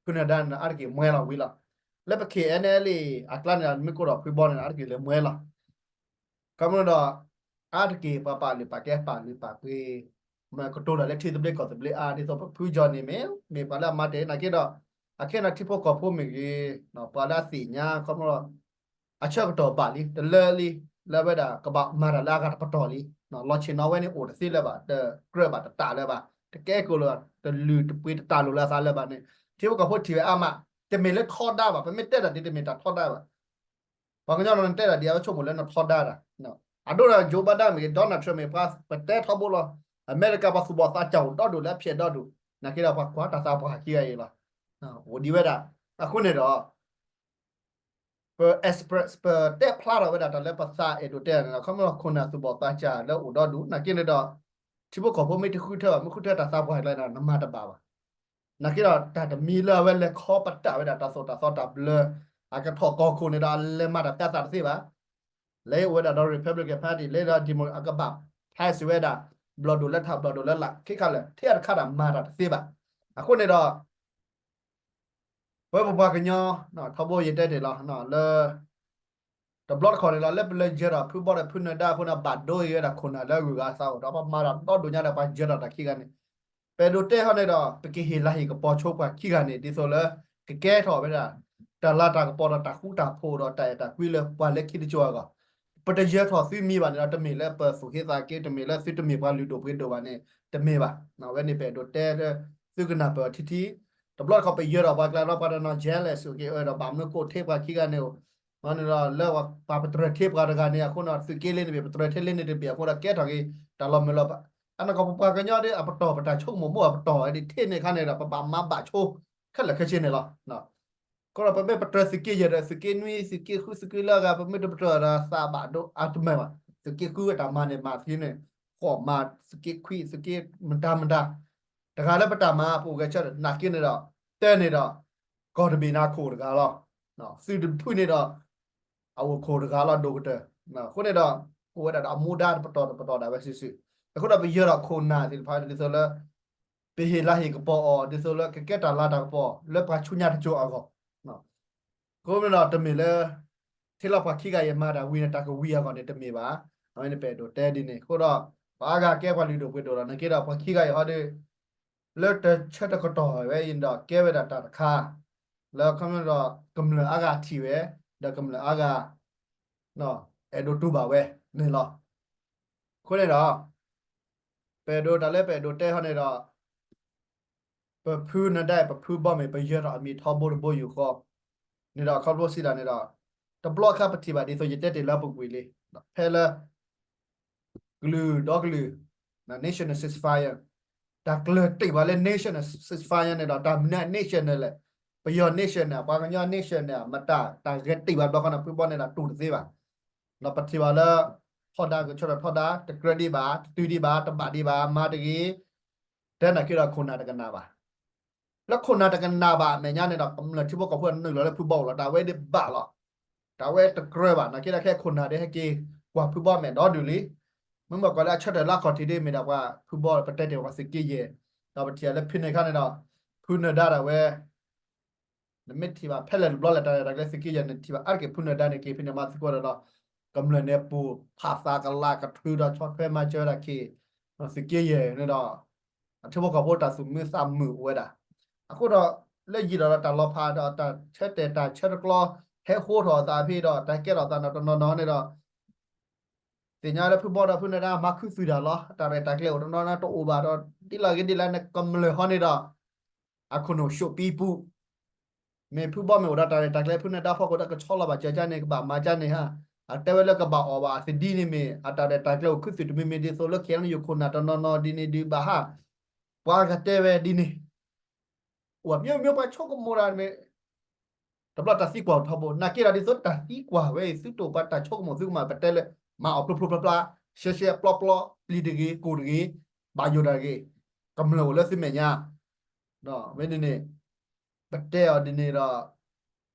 ဖုနၢၤဒါန့ၣ်ဒီး အါတက့ၢ်မွဲလီၤဝံၤလီၤ. လၢပ K N L A အကျါန့ၣ်ဒီး နမ့ၢ်ကိးဒီးဖုဘီန့ၣ်ဒီး အါတက့ၢ်လဲၤမွဲလီၤ ခီဖျိဒီး အါတက့ၢ်ပှၤပာ်လုၢ်ပာ်ကဲပာ်လုၢ်ပာ်ပှ့ၤ မ့ၢ်ကတိၤတၢ်လၢထံသဘျ့ကီၢ်သဘျ့အါ ဒ်သိးပဖုကၠီန့ၣ်မ့ၢ် မ့ၢ်ပှၤလၢအမၤတ့ၢ်နာ်က့ဒီး အခဲအံၤထံဖိကီၢ်ဖိမ့ၢ်ဂ့ၤ ပှၤလၢအသ့ၣ်ညါခီဖျိ အဆၢကတီၢ်ဘၣ်လံ တလၢလံ လၢဝဲဒၣ်ကဘၣ်မၤတၢ်လၢအဂၤတပတီၢ်လံ လီၤဆ့ၣ်နီၤဝဲန့ၣ်အိၣ်တသ့လၢၤဘၣ် တကြၢးဘၣ်တတၢ်လၢၤဘၣ် တကဲကိၣ်လၢၤဘၣ် တလုၢ်တပှ့ၤတတၢ်လိၣ်လၢအသးလၢၤဘၣ်န့ၣ် ထံဖိကီၢ်ဖိထံၣ်ဝဲအါမး တမ့ၢ်လၢထီဒါဘၣ် ပမ့ၢ်တဲတၢ်ဒ်တမ့ၢ်တၢ်ထီဒါဘၣ် ပှၤကညီန့ၣ်တဲတၢ်ဒ်အဝဲဆိကမိၣ်လၢနထီဒါတၢ် အဒိဒီး Joe Biden မ့ၢ်ဂ့ၤ Donald Trump မ့ၢ်ဂ့ၤ ပှၤပတဲထီဘိလီၤ အမဲရကၤပှၤသူၣ်ဘီၣ်သးစၢ်အိၣ်ဒီဒူၣ်လၢအဖျဲၣ်ဒီဒူၣ် နာ်က့ဒီးပှၤကွၢ်တၢ်သးပှၢ်ခံဂၤအံၤလီၤ အိၣ်ဒံးဝဲဒၣ် အဃိန့ၣ်ဒီး ပ express ပတဲဖျါထီၣ်ဝဲဒၣ်တၢ်လၢပသးအဲၣ်ဒိးတဲန့ၣ်ဒီး ခီဖျိခိၣ်နၢ်သူၣ်ဘီၣ်သးစၢ်လၢအိၣ်ဒီဒူၣ် နာ်က့န့ၣ်ဒီး ထံဖိကီၢ်ဖိမ့ၢ်တဃုထၢဘၣ် မ့ၢ်ဃုထၢတၢ်သးပှၢ်ကျါန့ၣ် နမၤတဘၣ်ဘၣ် နာ်က့ဒီးတၢ်တမံၤလၢအဝဲလဲၤခီပတာ်ဝဲဒၣ်တၢ်သိၣ်တၢ်သီတၢ်ဘျၢ အကထီၣ်ကီၢ်ခိၣ်န့ၣ်ဒီးအလဲၤမၤတၢ်ဖဲအသးတသ့ဘၣ် လဲၤအိၣ်ဝဲဒၣ်ဒီး Republican Party လဲၤဒီး Democrat အကဘၣ် pass ဝဲဒၣ် ဘျီၣ်ဒိၣ်လၢထးဘျီၣ်ဒိၣ်လၢလာ် ခဲခါလၢာ် ထဲအတခါတၢ်မၤတၢ်တသ့ဘၣ် အဃိန့ၣ်ဒီး ပဝဲပပှၤကညီ ထီဘိယတဲတ့ၢ်လီၤ လၢ တဘျီတခီၣ်န့ၣ်လီၤ လၢပလဲၤယၢၤဒီးဖုဘီဒီးဖုနၢၤဒါအဃိန့ၣ် ဘၣ်ဒိအံၤဝဲဒၣ်ခိၣ်နၢ်လၢအဂုၤအဂၤအသးအိၣ်ဒီး ပမၤတၢ်ဒီဒိၣ်ညါဒီးပှၤယၢၤထီၣ်တၢ်ခံဂၤန့ၣ် ပအဲၣ်ဒိးတဲဟီန့ၣ်ဒီး ပကဟ့ၣ်လၤဟ့ၣ်ကပီၤဆိပှၤခံဂၤန့ၣ် ဒ်သိးလၢ ကကဲထီၣ်ဝဲဒၣ် တၢ်လၤတၢ်ကပီၤဒီးတၢ်ဃူတၢ်ဖိးဒီးတၢ်အဲၣ်တၢ်ကွံလၢပှၤလၢခံတစိၤအဂီၢ် ပတယၢၤထီၣ်သုမံၤဘၣ်န့ၣ်ဒီး တမ့ၢ်လၢပသူၣ်က့သးက့ တမ့ၢ်လၢသုတမ့ၢ်ပှၤလုၢ်ဒိၣ်ပှ့ၤဒိၣ်ဘၣ်န့ၣ် တမ့ၢ်ဘၣ် အဝဲန့ၣ်ပအဲၣ်ဒိးတဲ သုကနၢ်ပၢၢ်ထံထံ တဘျီတခီၣ်ပယၢၤထီၣ်ပှၤကျါဒီးပှၤတနီၤ jealous က့ အၢဒီးဘၣ်မနုၤကိးထံပှၤခံဂၤန့ၣ် မနုၤဒီးလၢပှၤပတြၢၤထံပှၤတဂၤန့ၣ် အဃိန့ၣ် သုးက့လ့န့ၣ်မ့ၢ် ပတြၢၤထံလ့န့ၣ်တဘ့ၣ်အဃိဒီးကဲထီၣ်က့ၤ တၢ်လီၤမုၢ်လီၤဖး အနီၢ်ကီၢ်ပပှၤကညီဒီး အပတီၢ်ပတၢ်ဆိကမိၣ်မိၢ်အပတီၢ်ဝဲဒၣ် ထံန့ၣ်ခါန့ၣ်ဒီး ပဘၣ်မၤဘၣ်ဆိ ခဲလၢာ်ခဲဆ့န့ၣ်လီၤ အဃိဒီးပမ့ၢ်ပတြၢၤသုးက့ယဲၢ်ဒီး သုးက့နွံ သုးက့ဃု သုးက့လၢအဂၤ ပမ့ၢ်တပတြၢၤဒီးသးဘၣ်ဒိအါတမၢၢ်ဘၣ် သုးက့ဃုအတၢ်မၤန့ၣ် မၤဖဲန့ၣ် ဃိးမၤ သုးက့ခွံ သုးက့မတၤမတၤ တဂၤလၢပတၢ်မၤ ပအိၣ်ဂဲၤဆၢထၢၣ် နာ်က့န့ၣ်ဒီး တဲန့ၣ်ဒီး ကီၢ်တဘ့ၣ်န့ၣ်ခိၣ်တဂၤလီၤ. သုးတဖုန့ၣ်ဒီး အအိၣ်ခိၣ်တဂၤလီၤ ဒိၣ်ကတၢၢ်. အဃိန့ၣ်ဒီး အိၣ်ဝဲဒၣ်ဒီးအမူဒါတပတီၢ်တပတီၢ်ဒၣ်ဝဲစုာ်စုာ်. အဃိဒီးပယၢၤဒီးခိၣ်နၢ်သ့ၣ်တဖၣ်ဒ်သိးလၢ ပဟ့ၣ်လၤဟ့ၣ်ကပီၤအီၤ ဒ်သိးလၢကကဲတၢ်လၤတၢ်ကပီၤ လၢပှၤဆူညါတစိၤအဂီၢ်, အဃိန့ၣ်ဒီးတမ့ၢ်လၢ ထဲလီၤပှၤခံဂၤအံၤမၤတၢ်ဝံၤန့ၣ် တၢ်ကဝံၤအဂီၢ်န့ၣ်တမ့ၢ်ဘၣ်. အဝဲန့ၣ်ပအဲၣ်ဒိးတဲဒ်န့ၣ်အဃိဒီး ပှၤအါဂၤကဲပှၤလုၢ်ဒိၣ်ပှ့ၤဒိၣ်ဒီး နာ်က့ဒီးပှၤခံဂၤအံၤဟီဒီး လၢတၢ်ဆၢတကတီၢ်ဝဲအံၤဒီး ကဲဝဲဒၣ်တၢ်တခါ လၢခီဖျိဒီး ကမျၢၢ်အါဂၤထံၣ်ဝဲ ဒီးကမျၢၢ်အါဂၤ အဲၣ်ဒိးတူၢ်ဘၣ်ဝဲန့ၣ်လီၤ. အဃိန့ၣ်ဒီး ပအဲၣ်ဒိးတၢ်လၢပအဲၣ်ဒိးတဲဟီန့ၣ်ဒီး ပဖုနဒါ ပဖုဘီမ့ၢ် ပယၢၤထီၣ်အမံၤထီဘိတဘိယူၢ်ဃီ န့ၣ်ဒီး ခီဖျိစံးဒၣ်န့ၣ်ဒီး တဘျီခါပထံၣ်ဘၣ်ဒ်သိးယတဲတ့ၢ်လၢပူၤကွံာ်လံ ဖဲလၢ ကလုာ်ဒီကလုာ် national ceasefire တၢ်ကျၢၤတ့ၢ်ပှၤလၢ national ceasefire န့ၣ်ဒီး တၢ်မနုၤ national လဲၣ်, ပယီၤ national ပှၤကညီ national မတၤ တၢ်ဂဲၤတ့ၢ်ဘၣ်ဘျီဃီန့ၣ် ဖုဘီန့ၣ်ဒီးတူၢ်တသ့ဘၣ်. ဒီးပထံၣ်ဘၣ်လၢ ထီဒါကဆၢထီၣ်ထီဒါ တကြၢးဒံးဘၣ် တတုၤဒံးဘၣ် တဘၣ်ဒံးဘၣ် မၤတဂ့ၤ တဲနာ်က့ဒီးခိၣ်နၢ်တကနၣ်ဘၣ် လၢခိၣ်နၢ်တကနၣ်ဘၣ်အမဲာ်ညါန့ၣ်ဒီး ကမျၢၢ်ထံဖိကီၢ်ဖိနုာ်လီၤလၢဖုဘီအိၣ်လီၤ တၢ်ဝဲဒၣ်ဘၣ်လီၤ. တၢ်ဝဲတကြၢးဘၣ် နာ်က့ဒီးခဲခိၣ်နၢ်ဒီး ဟဲက့ၤကွၢ်ဖုဘီမဲာ်ဒီဒုးလံ. မ့မ့ၢ်ကွၢ်လၢအဆၢထၢၣ်လၢအခီၣ်ထံးဒ်မ့ၢ်ဒၣ်ပှၤဖုဘီ ပတဲတ့ၢ်ပှၤသုးက့ယဲၢ် ဒီးပထံၣ်လၢဖဲန့ၣ်အခါန့ၣ်ဒီး ဖုနဒါဒၣ်ဝဲ နမ့ၢ်ထံၣ်ဘၣ်ဖဲလဲၣ်တဘျီလဲၣ် တၢ်ရဲၣ်တၢ်ကျဲၤသုးက့ယဲၢ်န့ၣ် ထံၣ်ဘၣ်အါတက့ၢ်ဖုနဒါန့ၣ်က့ၤဖဲန့ၣ်မၤသကိးဒီး ကမျၢၢ်န့ၣ်ပူၤဖးသးကလးကထုးဒီးဆီၣ်ထွဲမၤစၢၤဒၣ်က့ၤ သုးက့ယဲၢ်န့ၣ်ဒီး အထံဖိကီၢ်ဖိတၢ်သူၣ်မုာ်သးမုာ်အိၣ်ဝဲဒၣ်. အဃိဒီး လၢယံာ်ဒီးတၢ်လီၤဖးဒီးတၢ်ဆၢတဲာ်တၢ်ဆၢတကျီ ဟဲဃိထီၣ်အသးဖဲဒီး တၢ်ကဲထီၣ်သးနီၢ်တနီၤနီၤန့ၣ်ဒီး သ့ၣ်ညါလၢဖုဘီဒီးဖုနဒါမၤခူသူၣ်တၢ်လီၤ. တၢ်ရဲၣ်တၢ်ကျဲၤအိၣ်တနီၤနီၤတအိၣ်ဘၣ်ဒီး ဒ်လဲၣ်ဂ့ၤဒ်လဲၣ်န့ၣ် ကမျၢၢ်ဃီန့ၣ်ဒီး အခိၣ်နူာ် ရှုံးပိပူ မ့ၢ်ဖုဘီမ့ၢ်အိၣ်ဒီးတၢ်ရဲၣ်တၢ်ကျဲၤဖုနဒါဖီခိၣ်ဒီး ကဆီလီၤဘၣ်စၢၤကါန့ၣ် ကဘၣ်မၤကါန့ၣ်ဧါ. အတဲဝဲလၢကဘၣ်အီၣ်ဘၣ်အသဒံန့ၣ်မ့ၢ် အတၢ်ရဲၣ်တၢ်ကျဲၤအိၣ်ခူသူၣ်တမံၤမံၤဒ်သိးလၢ ခဲအံၤန့ၣ် ယခိၣ်နၢ်တနီၤနီၤဒ်န့ၣ်ဒုးဘၣ်ဟါ. ပှၤဂၤတဲဝဲဒ်န့ၣ် အိၣ်မျိုးမျိုး ပှၤဆိကမိၣ်တၢ်မ့ၢ် တဘျီတၢ်သံကွၢ်ထီဘိ နာ်က့ဒီးဒ်သိးတၢ်သံကွၢ်ဝဲအံၤ သုတအိၣ်ပှၤတၢ်ဆိကမိၣ် သုကမၤပတဲလၢ မၤအီၤဖျိဖျိဖျါဖျါ ရှဲရှဲပျီပျီ ပျံၤတဂ့ၤ ကိၢ်တဂ့ၤ ဘၣ်ယိၣ်တၢ်တဂ့ၤ ကမျၢၢ်အိၣ်လၢသုမဲာ်ညါ ဒီးဝဲန့ၣ်န့ၣ် ပတဲအီၤဒ်န့ၣ်ဒီး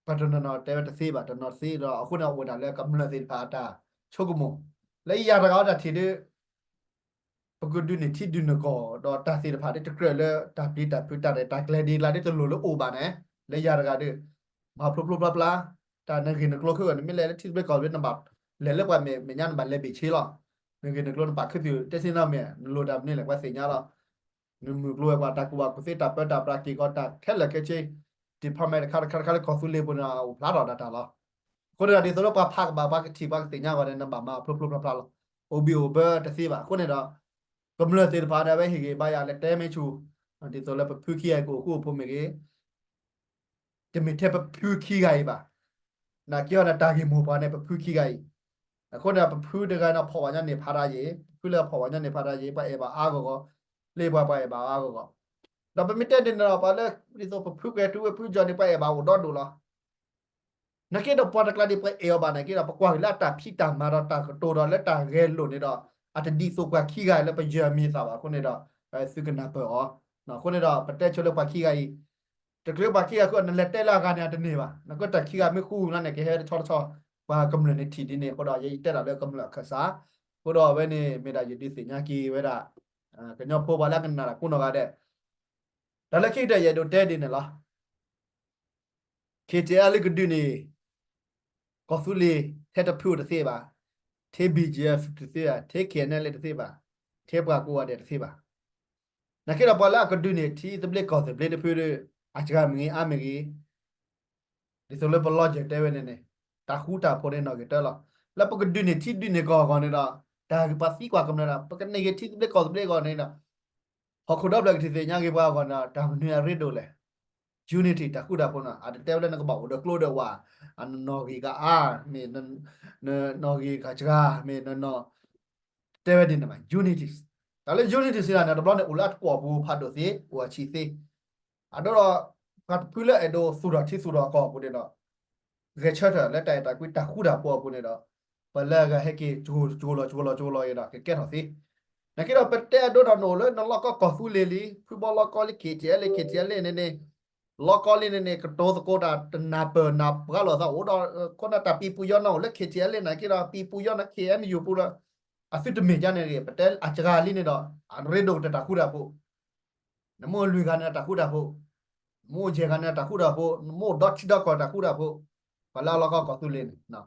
ပှၤတနီၤနီၤတဲဝဲတသ့ဘၣ် တနီၤသ့ဒီး အဃိန့ၣ် အိၣ်ဝဲဒၣ်လၢကမျၢၢ်သ့ၣ်တဖၣ်အတၢ်ဆိကမိၣ် လၢယၤတဂၤအတၢ်ထံၣ်ဒ် ပကဒုးန့ၢ်ထံဒုးန့ၢ်ကီၢ် ဒီးတၢ်သ့ၣ်တဖၣ်ဒ်တကြၢးလၢတၢ်ပျံၤတၢ်ဖုးတၢ်ရဲၣ်တၢ်ကျဲၤဒ်လၢဒ်တလိၣ်လၢအိၣ်ဘၣ်န့ၣ် လၢယၤတဂၤဒီး မၤဖျိဖျိဖျါဖျါ တၢ်နဂ့ၢ်နကျိၤခဲအံၤန့ၣ် မ့ၢ်လဲၤလၢထံသဘျ့ကီၢ်သဘျ့ နဘၣ်လဲၤလၢပှၤမဲာ်ညါ နဘၣ်လဲၤဘ့ၣ်ဆ့လီၤ. နဂ့ၢ်နကျိၤနပာ်ခူသူၣ်တဲသ့နီတမံၤ နလိၣ်တၢ်မနုၤလဲၣ် ပှၤသ့ၣ်ညါလီၤ. နမုၢ်ကျိၤဝဲၤကွာ် တၢ်ကူၣ်ဘၣ်ကူၣ်သ့ တၢ်ပၢတၢ်ပြး က့ၢ်ဂီၤတၢ်ခဲလၢာ်ခဲဆ့ department တခါတခါတခါလၢ ကီၢ်သူလ့ၤပူၤန့ၣ် အိၣ်ဖျါထီၣ်ဒၣ်တၢ်လီၤ. အဃိန့ၣ်ဒီး ဒ်သိးလၢပှၤဖးကဘၣ် ပှၤကထံၣ် ပှၤကသ့ၣ်ညါအဂီၢ်န့ၣ် နဘၣ်မၤဖျိဖျိဖျါဖျါလီၤ. အိၣ်ဘံၣ်အိၣ်ဘၢတသ့ဘၣ်. အဃိန့ၣ်ဒီး ကမျၢၢ်သ့ၣ်တဖၣ်န့ၣ် အဝဲဟ့ၣ်ဂံၢ်ဘါယၤလၢတဲမ့ၢ်ဆူၣ် ဒ်သိးလၢပဖုခံဂၤအံၤ ကအိၣ်ဃူအိၣ်ဖိးမ့ၢ်ဂ့ၤ တမ့ၢ်ထဲပဖုခံဂၤအံၤဘၣ်. နာ်က့အီၤန့ၣ် တၢ်ဂ့ၢ်မိၢ်ပှၢ်န့ၣ် ပဖုခံဂၤအံၤ. အဃိန့ၣ် ပဖုတဂၤန့ၣ် ဖီၣ်ဝဲညါန့ၢ်ဖးဒၣ်ယံၤ, ပဖုလၢဖီၣ်ဝဲညါန့ၢ်ဖးဒၣ်ယံၤ ပှၤအဲၣ်ဘၣ်အါဂီၢ်ဂီၢ်, လၢပှၤ ပှၤအဲၣ်ဘၣ်အါဂီၢ်ဂီၢ်. ဒီးပမ့ၢ်တဲဒ်န့ၣ်ဒီး ပှၤလၢ ဒ်သိးပဖုကွဲၤထူဝ့ၣ်ဖုကၠီန့ၣ် ပှၤအဲၣ်ဘၣ်အိၣ်ဒီဒူၣ်လီၤ. နာ်က့ဒီးပှၤတကျါဒ်ပှၤအဲၣ်အီၤဘၣ်နာ်က့ဒီး ပကွၢ်က့ၤလၢအတၢ်ဖံးတၢ်မၤဒီးတၢ်ကတိၤဒီးလၢတၢ်ဂဲၤလိာ်န့ၣ်ဒီး အတဒ်သိးပှၤခံဂၤလၢပယၢၤမံၤသးဘၣ်အဃိန့ၣ်ဒီး သုကနၢ်ပၢၢ်အီၤ. အဃိန့ၣ်ဒီး ပတဲဆိလၢပှၤခံဂၤအံၤ တချုးပှၤခံဂၤဃုာ် နလဲၤတဲလၢအဂၤန့ၣ် အတန့ၢ်ဘၣ်. နကတၢၢ်ခံဂၤမ့ၢ်ဃူလီၤန့ၣ် ကဟဲတဆီတဆီ ပှၤကမျၢၢ်န့ၣ်ထံၣ်ဒ်န့ၣ် အဃိဒီး ယတဲဒၣ်လၢကမျၢၢ်အခၢၣ်စး အဃိဒီးအဝဲန့ၣ် မ့ၢ်ဒၣ်ယဒုးသ့ၣ်ညါက့ၤဝဲဒၣ် ကညီဖိပှၤလၢအကနၣ်တၢ်ကိးနီၢ်ဂၤဒဲး တၢ်လၢခံကတၢၢ်ယအဲၣ်ဒိးတဲဒ်န့ၣ်လီၤ. ခ့ၣ်ထံၣ်အဲလ် လၢကဒုးန့ၣ် ကီၢ်သူလ့ၤ ထဲတဖုအိၣ်တသ့ဘၣ်, ထဲ ဘီၣ်ကၠီၣ်အ့ၣ် တသ့ဘၣ်, ထဲ ခ့ၣ်အဲၣ်အန််အဲလ် တသ့ဘၣ်, ထဲပှၤကိးဂၤဒဲးတသ့ဘၣ်. နာ်က့ဒီးပှၤလၢအကဒုးန့ၢ်ထံသဘျ့ကီၢ်သဘျ့တဖုဒီး အစှၤမ့ၢ်ဂ့ၤအါမ့ၢ်ဂ့ၤ ဒ်သိးလၢပလီၢ်ယၢၤတဲဝဲန့ၣ်န့ၣ် တၢ်ဃူတၢ်ဖိးန့ၣ်နီၣ်ဂံၢ်တၢလီၤ. လၢပကဒုးန့ၢ်ထံဒုးန့ၢ်ကီၢ်အဂီၢ်န့ၣ်ဒီး တၢ်ပှၤသံကွၢ်ကမျၢၢ်ဒီး ပကန့ၢ်က့ၤထံသဘျ့ကီၢ်သဘျ့အဂီၢ်န့ၣ်ဒီး ဟီၣ်ခိၣ်ဒီဖျၢၣ်ကထံၣ်သ့ၣ်ညါက့ၤပှၤအဂီၢ်န့ၣ်ဒီး တၢ်မနုၤအရ့ဒိၣ်လဲၣ်. unity တၢ်ဃူတၢ်ဖိးန့ၣ် အတတဲဝဲလၢနကဘၣ်အိၣ်ဒီးကျိဒီးဝၣ် အနနီၣ်ဂံၢ်ကအါ မ့ၢ်နနီၣ်ဂံၢ်ကစှၤ မ့ၢ်နနီၣ် တဲဝဲဒ်န့ၣ်ဘၣ် unity. တၢ်လၢ unity စံးဒၣ်န့ၣ် တဘျီန့ၣ် အိၣ်လၢအတကွီၢ်ပူၤဖးဒိၣ်သ့ အိၣ်အဆံးသ့ အဒိဒီး ပှၤတဖုလၢအဲၣ်ဒိးသူၣ်ထီၣ်ထံသူၣ်ထီၣ်ကီၢ်အပူၤန့ၣ်ဒီး ဂဲၤဆၢထၢၣ်လၢတၢ်အဲၣ်တၢ်ကွံတၢ်ဃူတၢ်ဖိးအပူၤန့ၣ်ဒီး ပှၤလၢအဂၤဟဲက့ၤ ကၠိလီၤကၠိလီၤကၠိလီၤအံၤဒီး ကကဲထီၣ်သ့. နာ်က့ဒီး ပတဲအဒိဒီးနအိၣ်လၢနလီၢ်ကီၢ်ကီၢ်သူလ့ၤလံ ဖုဘီလီၢ်ကီၢ်လံ ခ့ၣ်ထံၣ်အဲလ် ခ့ၣ်ထံၣ်အဲလ်န့ၣ်န့ၣ် လီၢ်ကီၢ်လံန့ၣ်န့ၣ် ကတိၤသကိးတၢ်တနၢ်ပၢၢ်နၢ်ပှၤလိာ်သးအိၣ်ဒီး ခိၣ်နၢ်တၢ်ပံၤပူၤယီၤနၢ်အိၣ်လၢ ခ့ၣ်ထံၣ်အဲလ် နာ်က့ဒီး ပံၤပူၤယီၤနၢ် ခ့ၣ်အဲၣ်ယူၣ်ပူၤဒီး အသုတမ့ၢ်ကန့ၣ်ဂ့ၤ ပတဲအစှၤလံန့ၣ်ဒီး အရ့ဒိၣ်ကတၢၢ်တၢ်ဃူတၢ်ဖိး နမ့ၢ်အိၣ်လွံၢ်ဂၤန့ၣ်တၢ်ဃူတၢ်ဖိး, နမ့ၢ်အိၣ်ယဲၢ်ဂၤန့ၣ်တၢ်ဃူတၢ်ဖိး, နမ့ၢ်အိၣ်ဒီထံဒီကီၢ်တၢ်ဃူတၢ်ဖိး, ပှၤလၢအလီၢ်ကီၢ်ကီၢ်သူလ့ၤန့ၣ်.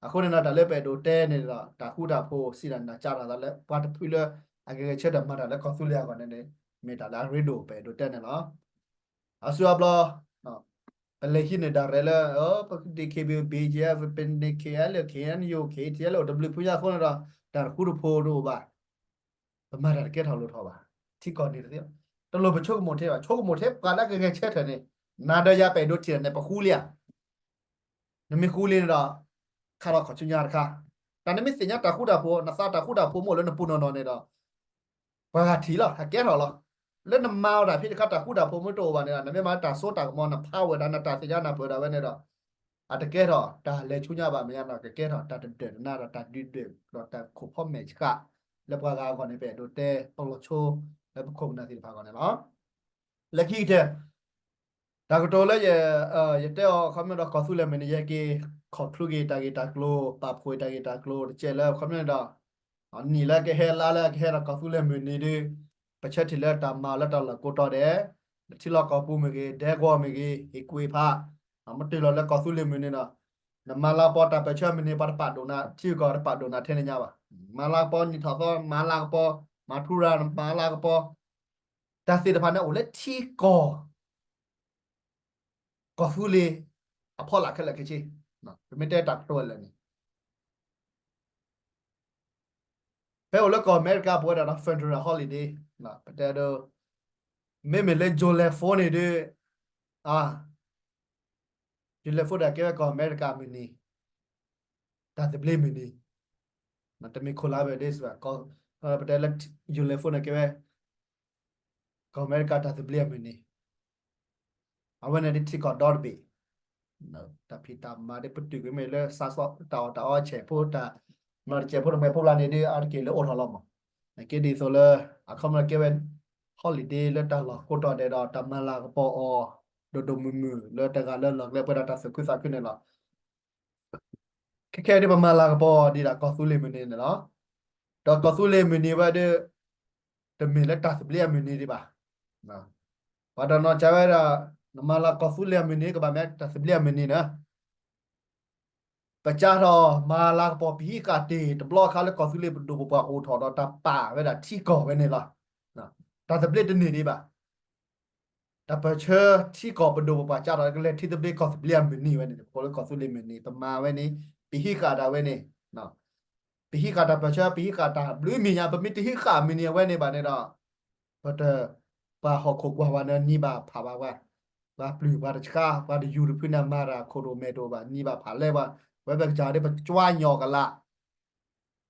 အဃိန့ၣ်ဒီး တၢ်လၢပအဲၣ်ဒိးတဲန့ၣ်ဒီး တၢ်ဃူတၢ်ဖိးစံးတၢ်န့ၣ် စးထီၣ်သးလၢပှၤတဖုလၢအဂဲၤဂဲၤဆၢထၢၣ်မၤတၢ်လၢကီၢ်သူလ့ၤအဂီၢ်န့ၣ်န့ၣ် မ့ၢ်တၢ်လၢအရ့ဒိၣ်ပအဲၣ်ဒိးတဲန့ၣ်လီၤ. အါစုအါဘျီ ပလဲၤဟံးန့ၢ်ဒၣ်ရဲၣ်လၢ ပ DKBA BGF ပန့ၢ် KNLA KNU KTLA အိၣ်တဘျုးဖုညါအဃိန့ၣ်ဒီး တၢ်တဃူတဖိးတအိၣ်ဘၣ်. ပမၤတၢ်တကဲထီၣ်လိၣ်ထီၣ်ဘၣ်. ထံကီၢ်န့ၣ်တသ့, တလိၣ်ပဆိကမိၣ်ထဲဘၣ်. ဆိကမိၣ်ထဲပှၤလၢကဂဲၤဆၢထၢၣ်န့ၣ်, နၤဒီးယၤပအဲၣ်ဒိးထံၣ်န့ၣ် ပဃူလံဧါ. နမ့ၢ်ဃူလံန့ၣ်ဒီး ခါထီၣ်ခီၣ်ဆူညါတခါ. တၢ်နမ့ၢ်သ့ၣ်ညါတၢ်ဃူတၢ်ဖိး, နသးတၢ်ဃူတၢ်ဖိးမ့ၢ်အိၣ်လၢနပူၤနီၢ်နီၢ်န့ၣ်ဒီး ပှၤဂၤထံၣ်လီၤ, အကဲထီၣ်လီၤ. လၢနမၤအီၤတၢ်ဖဲတခါ တၢ်ဃူတၢ်ဖိးမ့ၢ်တအိၣ်ဘၣ်န့ၣ်ဒီး နမ့ၢ်မၤတၢ်စိတၢ်ကမီၤ နဖးဝဲဒၣ် နတၢ်သ့ၣ်ညါနၢ်ပၢၢ်ဒၣ်ဝဲန့ၣ်ဒီး အတကဲထီၣ်တၢ်လဲၤဆူညါဘၣ်မ့ၢ်ညါဒီး ကကဲထီၣ်တၢ်တဒၢးတနါဒီး တၢ်ဒုးဒၢးဒီးတၢ်ခိၣ်ဖီမဲာ်ဆှး လၢပှၤဂၤအဂီၢ်န့ၣ် ပအဲၣ်ဒိးတဲပလီၢ်ဆိ လၢပခိၣ်ပနၢ်သ့ၣ်တဖၣ်အဂီၢ်န့ၣ်လီၤ. လၢခံကတၢၢ် တၢ်ကတိၤလၢယ ယတဲအီၤ ခီမ့ၢ်ဒီး ကီၢ်သူလ့ၤမုၢ်နံၤ ယဟဲက့ၤ ခီၣ်ချူက့ၤတၢ်ဂ့ၢ်တၢ်ကျိၤ, ပာ်ဖှိၣ်တၢ်ဂ့ၢ်တၢ်ကျိၤတကဲးလၢ ခီမ့ၢ်ဒီး နံၣ်လၢကဟဲ လါလၢကဟဲဒီး ကီၢ်သူလ့ၤမုၢ်နံၤဒီး ပဆၢထံၣ်လၢတၢ်မၤလၢတၢ်လီၢ်ကိးတီၤဒဲး, လၢထံလီၢ်ကီၢ်ပူၤမ့ၢ်ဂ့ၤ, ဒဲကဝီၤမ့ၢ်ဂ့ၤ, ဟ့ၣ်ကူၣ်ဟ့ၣ်ဖး, မ့ၢ်တုၤလီၤလၢကီၢ်သူလ့ၤမုၢ်နံၤဒီး နမၤလၤကပီၤတၢ်ပၢၢ်ဆၢမုၢ်နံၤ ပှၤတပာ်ဒိၣ်နၤ, ထံဂုၤကီၢ်ဂၤတပာ်ဒိၣ်နၤထဲန့ၣ်ညါဘၣ်. မၤလၤကပီၤနံၣ်ထီၣ်သီ, မၤလၤကပီၤ, မၤထူရၤ, မၤလၤကပီၤ တၢ်သ့ၣ်တဖၣ်န့ၣ်အိၣ်လၢထံကီၢ် ကီၢ်သူလ့ၤအဖီလာ်ခဲလၢာ်ခဲဆ့. ပမ့ၢ်တဲတၢ်ကတိၤလၢာ်န့ၣ် ဖဲအိၣ်လၢကီၢ်အမဲရကၤ ပဝဲဒၣ်ဒီး federal holiday, ပတဲဒ် မ့မ့ၢ်လၢ July four န့ၣ်ဒီး July four ဒီးကဲဝဲကီၢ်အမဲရကၤမုၢ်နံၤ, တၢ်သဘျ့မုၢ်နံၤ, တမ့ၢ် Columbus Day ဘၣ်, ပတဲလၢ July four န့ၣ်ကဲဝဲ ကီၢ်အမဲရကၤတၢ်သဘျ့အမုၢ်နံၤ, အဝဲန့ၣ်ဒ်ထံကီၢ်ဒီတဘ့ၣ် တၢ်ဖံးတၢ်မၤဒ်ပတုာ်ကွံာ်မ့ၢ်လၢ စးစီ တၢ်အီၣ်တၢ်အီဆဲးဖိ တၢ်မၤတစဲးဖိတမှဲၤဖိလၢ်န့ၣ်ဒီး အါတက့ၢ်လၢအိၣ်ထီၣ်လီၤမး. နက့ဒ်သိးလၢ အခီပညီကဲဝဲ holiday လၢတၢ်လီၢ်ကိးတီၤဒဲးဒီး တၢ်မၤလၤကပီၤအီၤ ဒိၣ်ဒိၣ်မုၢ်မုၢ် လၢတဂၤလၢလီၢ်ကျဲပဝဲဒၣ်တၢ်သူၣ်ခုသးခုန့ၣ်လီၤ. ခဲခဲဒ်ပမၤလၤကပီၤဒ်ဒီးကီၢ်သူလ့ၤမုၢ်နံၤန့ၣ်လီၤ. ဒီးကီၢ်သူလ့ၤမုၢ်နံၤဝဲဒၣ် တမ့ၢ်လၢတၢ်သဘျ့အမုၢ်နံၤဒံးဘၣ်. ပှၤတနီၤကးဝဲဒၣ် နမၤလၤကီၢ်သူလ့ၤအမုၢ်နံၤ ကဘၣ်မ့ၢ်တၢ်သဘျ့အမုၢ်နံၤန့ၣ် ပစးထီၣ်မၤလၤကပီၤပဟံးဃာ်တ့ၢ် တဘျီခါလၢကီၢ်သူလ့ၤပဒိၣ်ပပှၢ်အိၣ်ထီၣ်ဒီးတၢ်ပာ်ဝဲဒၣ်ထံကီၢ်ဝဲန့ၣ်လီၤ. တၢ်သဘျ့တန့ၢ်ဒံးဘၣ်. တၢ်ပၢၢ်ဆၢထံကီၢ်ပဒိၣ်ပပှၢ်စးထီၣ် ကလဲၤထံသဘျ့ကီၢ်သဘျ့အမုၢ်နံၤဝဲန့ၣ် ပကိးလၢကီၢ်သူလ့ၤမုၢ်နံၤ ပမၤဝဲန့ၣ် ပဟံးဃာ်ဒၣ်ဝဲန့ၣ် ပဟံးဃာ်တၢ်ပၢၢ်ဆၢ ပဟံးဃာ်တၢ်ဘျုးမံၤညါ ပမ့ၢ်တဟံးဃာ်မုၢ်နံၤအဝဲန့ၣ်ဘၣ်န့ၣ်ဒီး ပတ ပှၤဟီၣ်ခိၣ်ကွၢ်ဝဲန့ၣ် နံၤဘၣ်ဖးဘၣ်ပှၤ ပှၤပျုၢ်ပှၤတဆှါ ပှၤတယူၤတဖုန့ၣ် မၤတၢ်ခိၣ်ဒိၣ်မဲာ်ဒိၣ်ဘၣ် နံၤဘၣ်ဖးလဲၢ်ဘၣ် ဝဲပကစၢ်ဒ်ပကကွၢ်ညီၣ်ကလာ်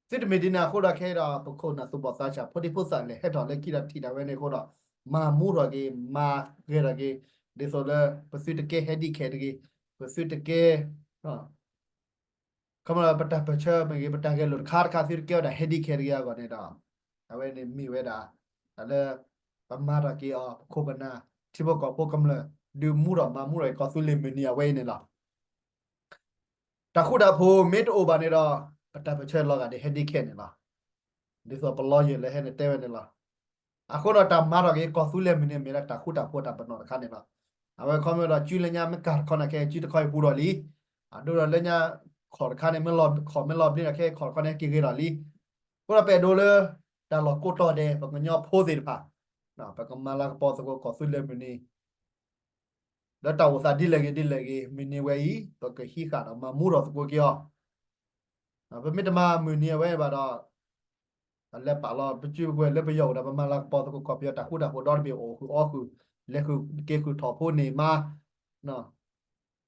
သုတမ့ၢ်ဒ်န့ၣ်အဃိဒီးခဲအံၤဒီး ပခိၣ်နၢ်သူၣ်ဘီၣ်သးစၢ် ဖိဒံဖိသၣ်လဲၤဟဲထီၣ်လၢခံဒီးထံၣ်ဒၣ်ဝဲန့ၣ်အဃိဒီး မၤမူထီၣ်က့ၤ မၤဂဲၤထီၣ်က့ၤ ဒ်သိးလၢ ပသုတကဲ handicap တဂ့ၤ ပသုတကဲ ခီမ့ၢ်ပတၢ်ပၢၢ်ဆၢမ့ၢ်ဂ့ၤ ပတၢ်ဂဲၤလိာ်တခါတခါ သုတကဲဝဲဒၣ် handicap တဂ့ၤအဂီၢ်န့ၣ်ဒီး အဝဲန့ၣ်မ့ၢ်ဝဲဒၣ် တၢ်လၢ ပမၤထီၣ်က့ၤအီၤ ပခိၣ်ပနၢ် ထံဖိကီၢ်ဖိကမျၢၢ် ဒုးမူထီၣ်မၤမူထီၣ်က့ၤ ကီၢ်သူလ့ၤမုၢ်နံၤအဝဲအံၤန့ၣ်လီၤ. တၢ်ဃူတၢ်ဖိးမ့ၢ်တအိၣ်ဘၣ်န့ၣ်ဒီး ပတၢ်ပၢၢ်ဆၢလီၤဂာ်ဒ် handicap န့ၣ်လီၤ. ဒ်သိးပလီယၢၢ်လၢဟဲန့ၣ်တဲဝဲန့ၣ်လီၤ. အဃိဒီးတၢ်မၤထီၣ်က့ၤကီၢ်သူလ့ၤမုၢ်နံၤ မ့ၢ်လၢတၢ်ဃူတၢ်ဖိးတၢ်ပနီၣ်တခါန့ၣ်လီၤ. အဝဲခီမ့ၢ်ဒီး စုလၢညါမ့ၢ်ကၢ်တခီန့ၣ်ခဲ စုတခီအံၤပူၤဒီးလံ. အဒိဒီးလၢညါ ခီၣ်တခါန့ၣ် မ့ၢ်လီၤ ခီၣ်မ့ၢ်လီၤဘျ့ဒီးခဲ ခီၣ်တခီန့ၣ် က့ၤဂ့ၤဒီးလံ. အဃိဒီးပအဲၣ်ဒိးလၢ တၢ်လီၢ်ကိးတီၤဒဲး ပကညီဖိသ့ၣ်တဖၣ် ပကမၤလၤကပီၤသကိးကီၢ်သူလ့ၤမုၢ်နံၤ လၢတၢ်အိၣ်သးဒ်လဲၣ်ဂ့ၤဒ်လဲၣ်ဂ့ၤ မုၢ်နံၤဝဲအံၤ ပကဟံးဃာ်ဒီးမၤမူထီၣ်သကိးက့ၤအီၤ. ပမ့ၢ်တမၤမုၢ်နံၤအဝဲဘၣ်ဒီး ပလဲၤပာ်လီၤ ပစုပဝဲၢ်လၢပယီၤအိၣ်ဒီး ပမၤလၤကပီၤသကိးကီၢ်ပယီၤတၢ်ဃူတၢ်ဖိးဒီတဘ့ၣ် အိၣ်ဃုာ်အီၣ်ဃုာ် လဲၤဃုာ်က့ၤဃုာ်ထီၣ်ဖိန့ၣ်မး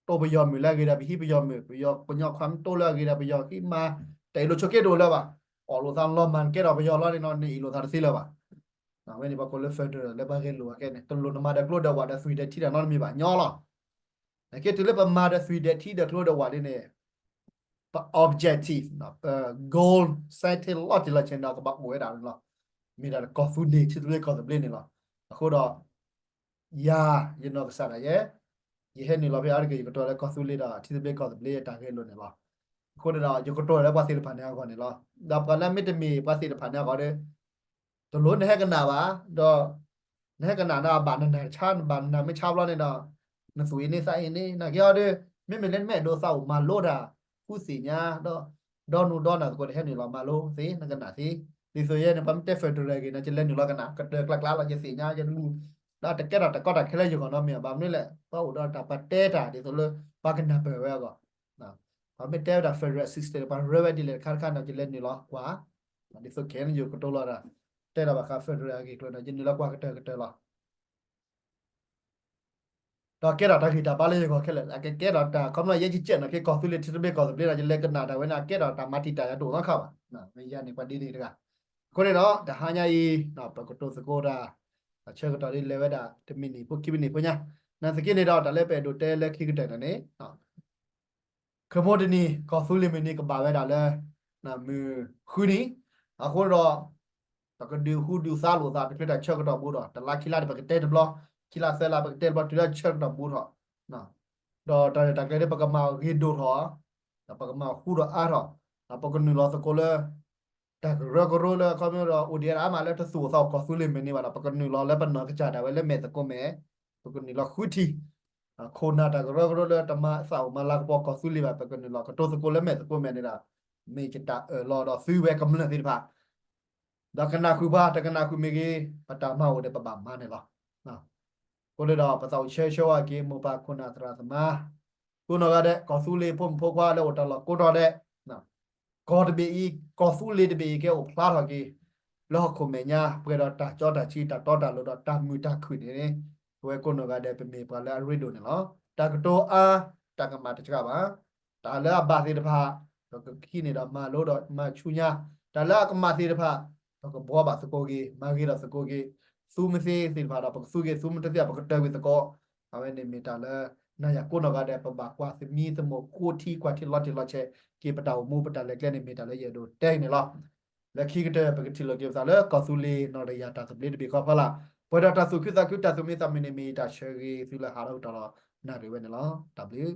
တိၢ်ပယီၤမုၢ်လၢအဂ့ၤဒီး ပဟံးပယီၤမုၢ် ပယီၤပညိၣ်ခွါမ့ၢ်တိၢ်လၢအဂ့ၤဒီး ပယီၤဟံးမၤ တၢ်အ့ၣ်လိာ်ဆိးက့တအိၣ်လၢၤဘၣ်. အီၣ်လိာ်သးလီၤမၢ်ကဲထီၣ်ပယီၤလီၤန့ၣ်နီၤ နအ့ၣ်လိာ်သးတသ့လၢၤဘၣ်. အဝဲန့ၣ် ပှၤကိးလၢ federal လၢပှၤဂဲၤလိာ်အခဲန့ၣ် တလိၣ်နမၤဒီးကျိဒီးဝၣ်ဒီးသွံၣ်ဒီးထံဒီးနီတမံၤဘၣ်ညီလီၤ. နက့တုၤလၢပမၤဒီးသွံၣ်ဒီးထံဒီးကျိဒီးဝၣ်ဒ်န့ၣ် ပ objective ပ goal set လီၤတံၢ်လီၤဆဲးန့ၣ်ဒီး ကဘၣ်အိၣ်ဝဲဒၣ်န့ၣ်လီၤ. မ့ၢ်ဒၣ်ကီၢ်သူလ့ၤ ထံသဘျ့ကီၢ်သဘျ့န့ၣ်လီၤ. အဃိဒီး ယၤ ယနီၢ်ကစၢ်ဒၣ်ယဲ ယဟဲနုာ်လီၤဖဲအါတက့ၢ် ယကတီၤလၢကီၢ်သူလ့ၤဒီး ထံသဘျ့ကီၢ်သဘျ့တၢ်ဂဲၤလိာ်န့ၣ်လီၤ. အဃိန့ၣ်ဒီး ယကတီၤလၢပှၤသ့ၣ်တဖၣ်န့ၣ်အဂီၢ်န့ၣ်လီၤ. ဒီးပှၤလၢမ့တမ့ၢ်ပှၤသ့ၣ်တဖၣ်န့ၣ်အဂီၢ်ဒီး တလိၣ်နဟဲကနၣ်ဘၣ် ဒီး နဟဲကနၣ်ဒီးအဘၣ်နနၢ်တဆါ နဘၣ်နနၢ်မ့ၢ်ဆါဘျီန့ၣ်ဒီး နသူၣ်အ့န့သးအ့န့ နာ်က့အီၤဒီး မ့မ့ၢ်လၢနမ့ၢ်အဲၣ်ဒိးသးအိၣ်မၤလိတၢ် ဃုသ့ၣ်ညါဒီး ဒီနူဒီနၢ်သကိးတဟဲနုာ်လီၤမၤလိသ့ နကနၣ်သ့. ဒ်သိးယဲန့ၣ် ပှၤမ့ၢ်တဲ federal ဂ့ၤန့ၣ် ယလဲၤနုာ်လီၤကနၣ် ကတၢၢ်ကျါကျါလီၤ ယသ့ၣ်ညါ ယလူၤ ဒီးတကဲထီၣ်တၢ်ကီတၢ်ခဲလၢယဂီၢ်နီတမံၤဘၣ် မနုၤလဲၣ် ပှၤအိၣ်ဒီးတၢ်ပှၤတဲတၢ် ဒ်သိးလၢ ပှၤကနၢ်ပၢၢ်ဝဲအဂီၢ် ပှၤမ့ၢ်တဲဝဲဒၣ် federal system ပှၤရၢဝဲဒ်လဲၣ်တခါတခါန့ၣ် ယလဲၤနုာ်လီၤကွၢ် ဒ်သိးခဲန့ၣ်ယကတိၤလီၤတၢ် တဲတၢ်ဘၣ်ဃး federal အဂ့ၢ်အကျိၤန့ၣ် ယနုာ်လီၤကွၢ်ကတၢၢ်ကတၢၢ်လီၤ. ဒီးကဲထီၣ်တၢ်ဂံၢ်တၢ်ဘါလၢယဂီၢ်ခဲလၢာ် အကကဲထီၣ်တၢ် ခီဖျိယဲယကဲးနီၣ်က့ၤ ကီၢ်သူလ့ၤထံသဘျ့ကီၢ်သဘျ့ဒီး ယလဲၤကနၣ်တၢ်ဝဲန့ၣ် အကဲထီၣ်တၢ်မၤတံာ်တာ်ယၤဒိၣ်သီခါဘၣ်. ယၤန့ၣ် ပှၤဒ်န့ၣ်တဂၤ အဃိန့ၣ်ဒီး တဟါညါအံၤ ပကတိၤသကိးတၢ် ဆၢကတီၢ်ဒ်လဲၤဝဲဒၣ် တမံးနံးဖိ ခံမံးနံးဖိညါ နာ်သက့န့ၣ်ဒီး တၢ်လၢပအဲၣ်ဒိးတဲလၢခံကတၢၢ်န့ၣ်န့ၣ် ခီဖျိတနံၤ ကီၢ်သူလ့ၤမုၢ်နံၤကဘၣ်ဝဲဒၣ်လၢ မုၢ်ဃုနံၤ အဃိဒီး ပကဒုးဟူဒုးသါလိာ်သး တချုးတၢ်ဆၢကတီၢ်ဘူးထီၣ် တလါခံလါ ပကတဲတဘျီ ခံလါသၢလါ ပကတဲတဘျီ တုၤလၢဆၢကတီၢ်ဘူးထီၣ် ဒီးတၢ်ရဲၣ်တၢ်ကျဲၤဒီး ပကမၤအီၤဂ့ၤဒိၣ်ထီၣ် ဒီးပကမၤအီၤဃူဒီးအါထီၣ် ဒီးပကနုာ်လီၤသကိးလၢ တၢ်ကရၢကရိလၢအခီပညီဒီး အိၣ်ဒံးအါမးလၢတသူၣ်အိၣ်သးအိၣ်ကီၢ်သူလ့ၤမုၢ်နံၤဘၣ်ဒီး ပကနုာ်လီၤလၢပနီၢ်ကစၢ်ဒၣ်ဝဲလၢမဲာ်သကိးမဲာ် ပကနုာ်လီၤဃုထံၣ် ခိၣ်နၢ်တၢ်ကရၢကရိလၢတမၤသးအိၣ်မၤလၤကပီၤကီၢ်သူလ့ၤဘၣ် ပကနုာ်လီၤကတိၤသကိးလၢမဲာ်သကိးမဲာ်န့ၣ်ဒီး မ့ၢ်ယတၢ်အၢၣ်လီၤဒီးသုဝဲကမျၢၢ်သ့ၣ်တဖၣ် ဒီးကနၣ်ဃုာ်ပှၤ တကနၣ်ဃုာ်မ့ၢ်ဂ့ၤ ပတၢ်မၤအိၣ်န့ၣ် ပဘၣ်မၤန့ၣ်လီၤ. အဃိန့ၣ်ဒီး ပသးအိၣ်ဆၢဂ့ၤဆၢဝါက့ၤ မိၢ်ပၢ်ခိၣ်နၢ်သရၣ်သမါ ကိးနီၢ်ဂၤဒဲး ကီၢ်သူလ့ၤဖိမုၣ်ဖိခွါလၢအိၣ်တၢ်လီၢ်ကိးတီၤဒဲး ကီၢ်တဘ့ၣ်အံၤ ကီၢ်သူလ့ၤတဘ့ၣ်အံၤ ကဲအိၣ်ဖျါထီၣ်က့ၤ လၢဟီၣ်ခိၣ်မဲာ်ညါ ပှဲၤဒီးတၢ်ကၠီတၢ်ဆံ တၢ်တီတၢ်လိၤဒီးတၢ်မုာ်တၢ်ခုၣ်န့ၣ် ပဝဲကိးနီၢ်ဂၤဒဲး ပမ့ၢ်ပှၤလၢအရ့ဒိၣ်န့ၣ်လီၤ. တၢ်ကတိၤအါ တၢ်ကမၣ်တဆှးဘၣ် တၢ်လၢအဘၣ်သ့ၣ်တဖၣ် ပကခံန့ၣ်ဒီးမၤလိဒီးမၤဆူညါ တၢ်လၢအကမၣ်သ့ၣ်တဖၣ် ပကဘှီဘၣ်သကိးက့ၤ မၤဂ့ၤထီၣ်သကိးက့ၤ သူမသ့သ့ၣ်တဖၣ်ဒီး ပကသူက့ၤ သူမတသ့ ပကတၢၢ်ကွံာ်သကိး အဝဲန့ၣ်မ့ၢ်တၢ်လၢ နၤယၤကိးနီၢ်ဂၤဒဲး ပဘၣ်ကွၢ်သမံသမိးဃိထံ ကွၢ်ထံလီၤတံၢ်လီၤဆဲးက့ၤ ပတၢ်အိၣ်မူ ပတၢ်လဲၤကျဲန့ၣ် မ့ၢ်တၢ်လၢယအဲၣ်ဒိးတဲအံၤန့ၣ်လီၤ. လၢခံကတၢၢ် ပကထံၣ်လိာ်က့ၤပသးလၢ ကီၢ်သူလ့ၤနီၣ်တယၢ်တၢ်သဘျ့တဘ့ၣ်ဃီဖီလာ် ပှဲၤဒီးတၢ်သူၣ်ခုသးခု တၢ်သူၣ်မံသးမုာ်န့ၣ် မ့ၢ်ယတၢ်ဆၢဂ့ၤသုလၢဟးထီၣ်ကတီၢ်လီၤ နၣ်ရံၣ်ဝဲန့ၣ်လီၤ. တၢ်ဘျုး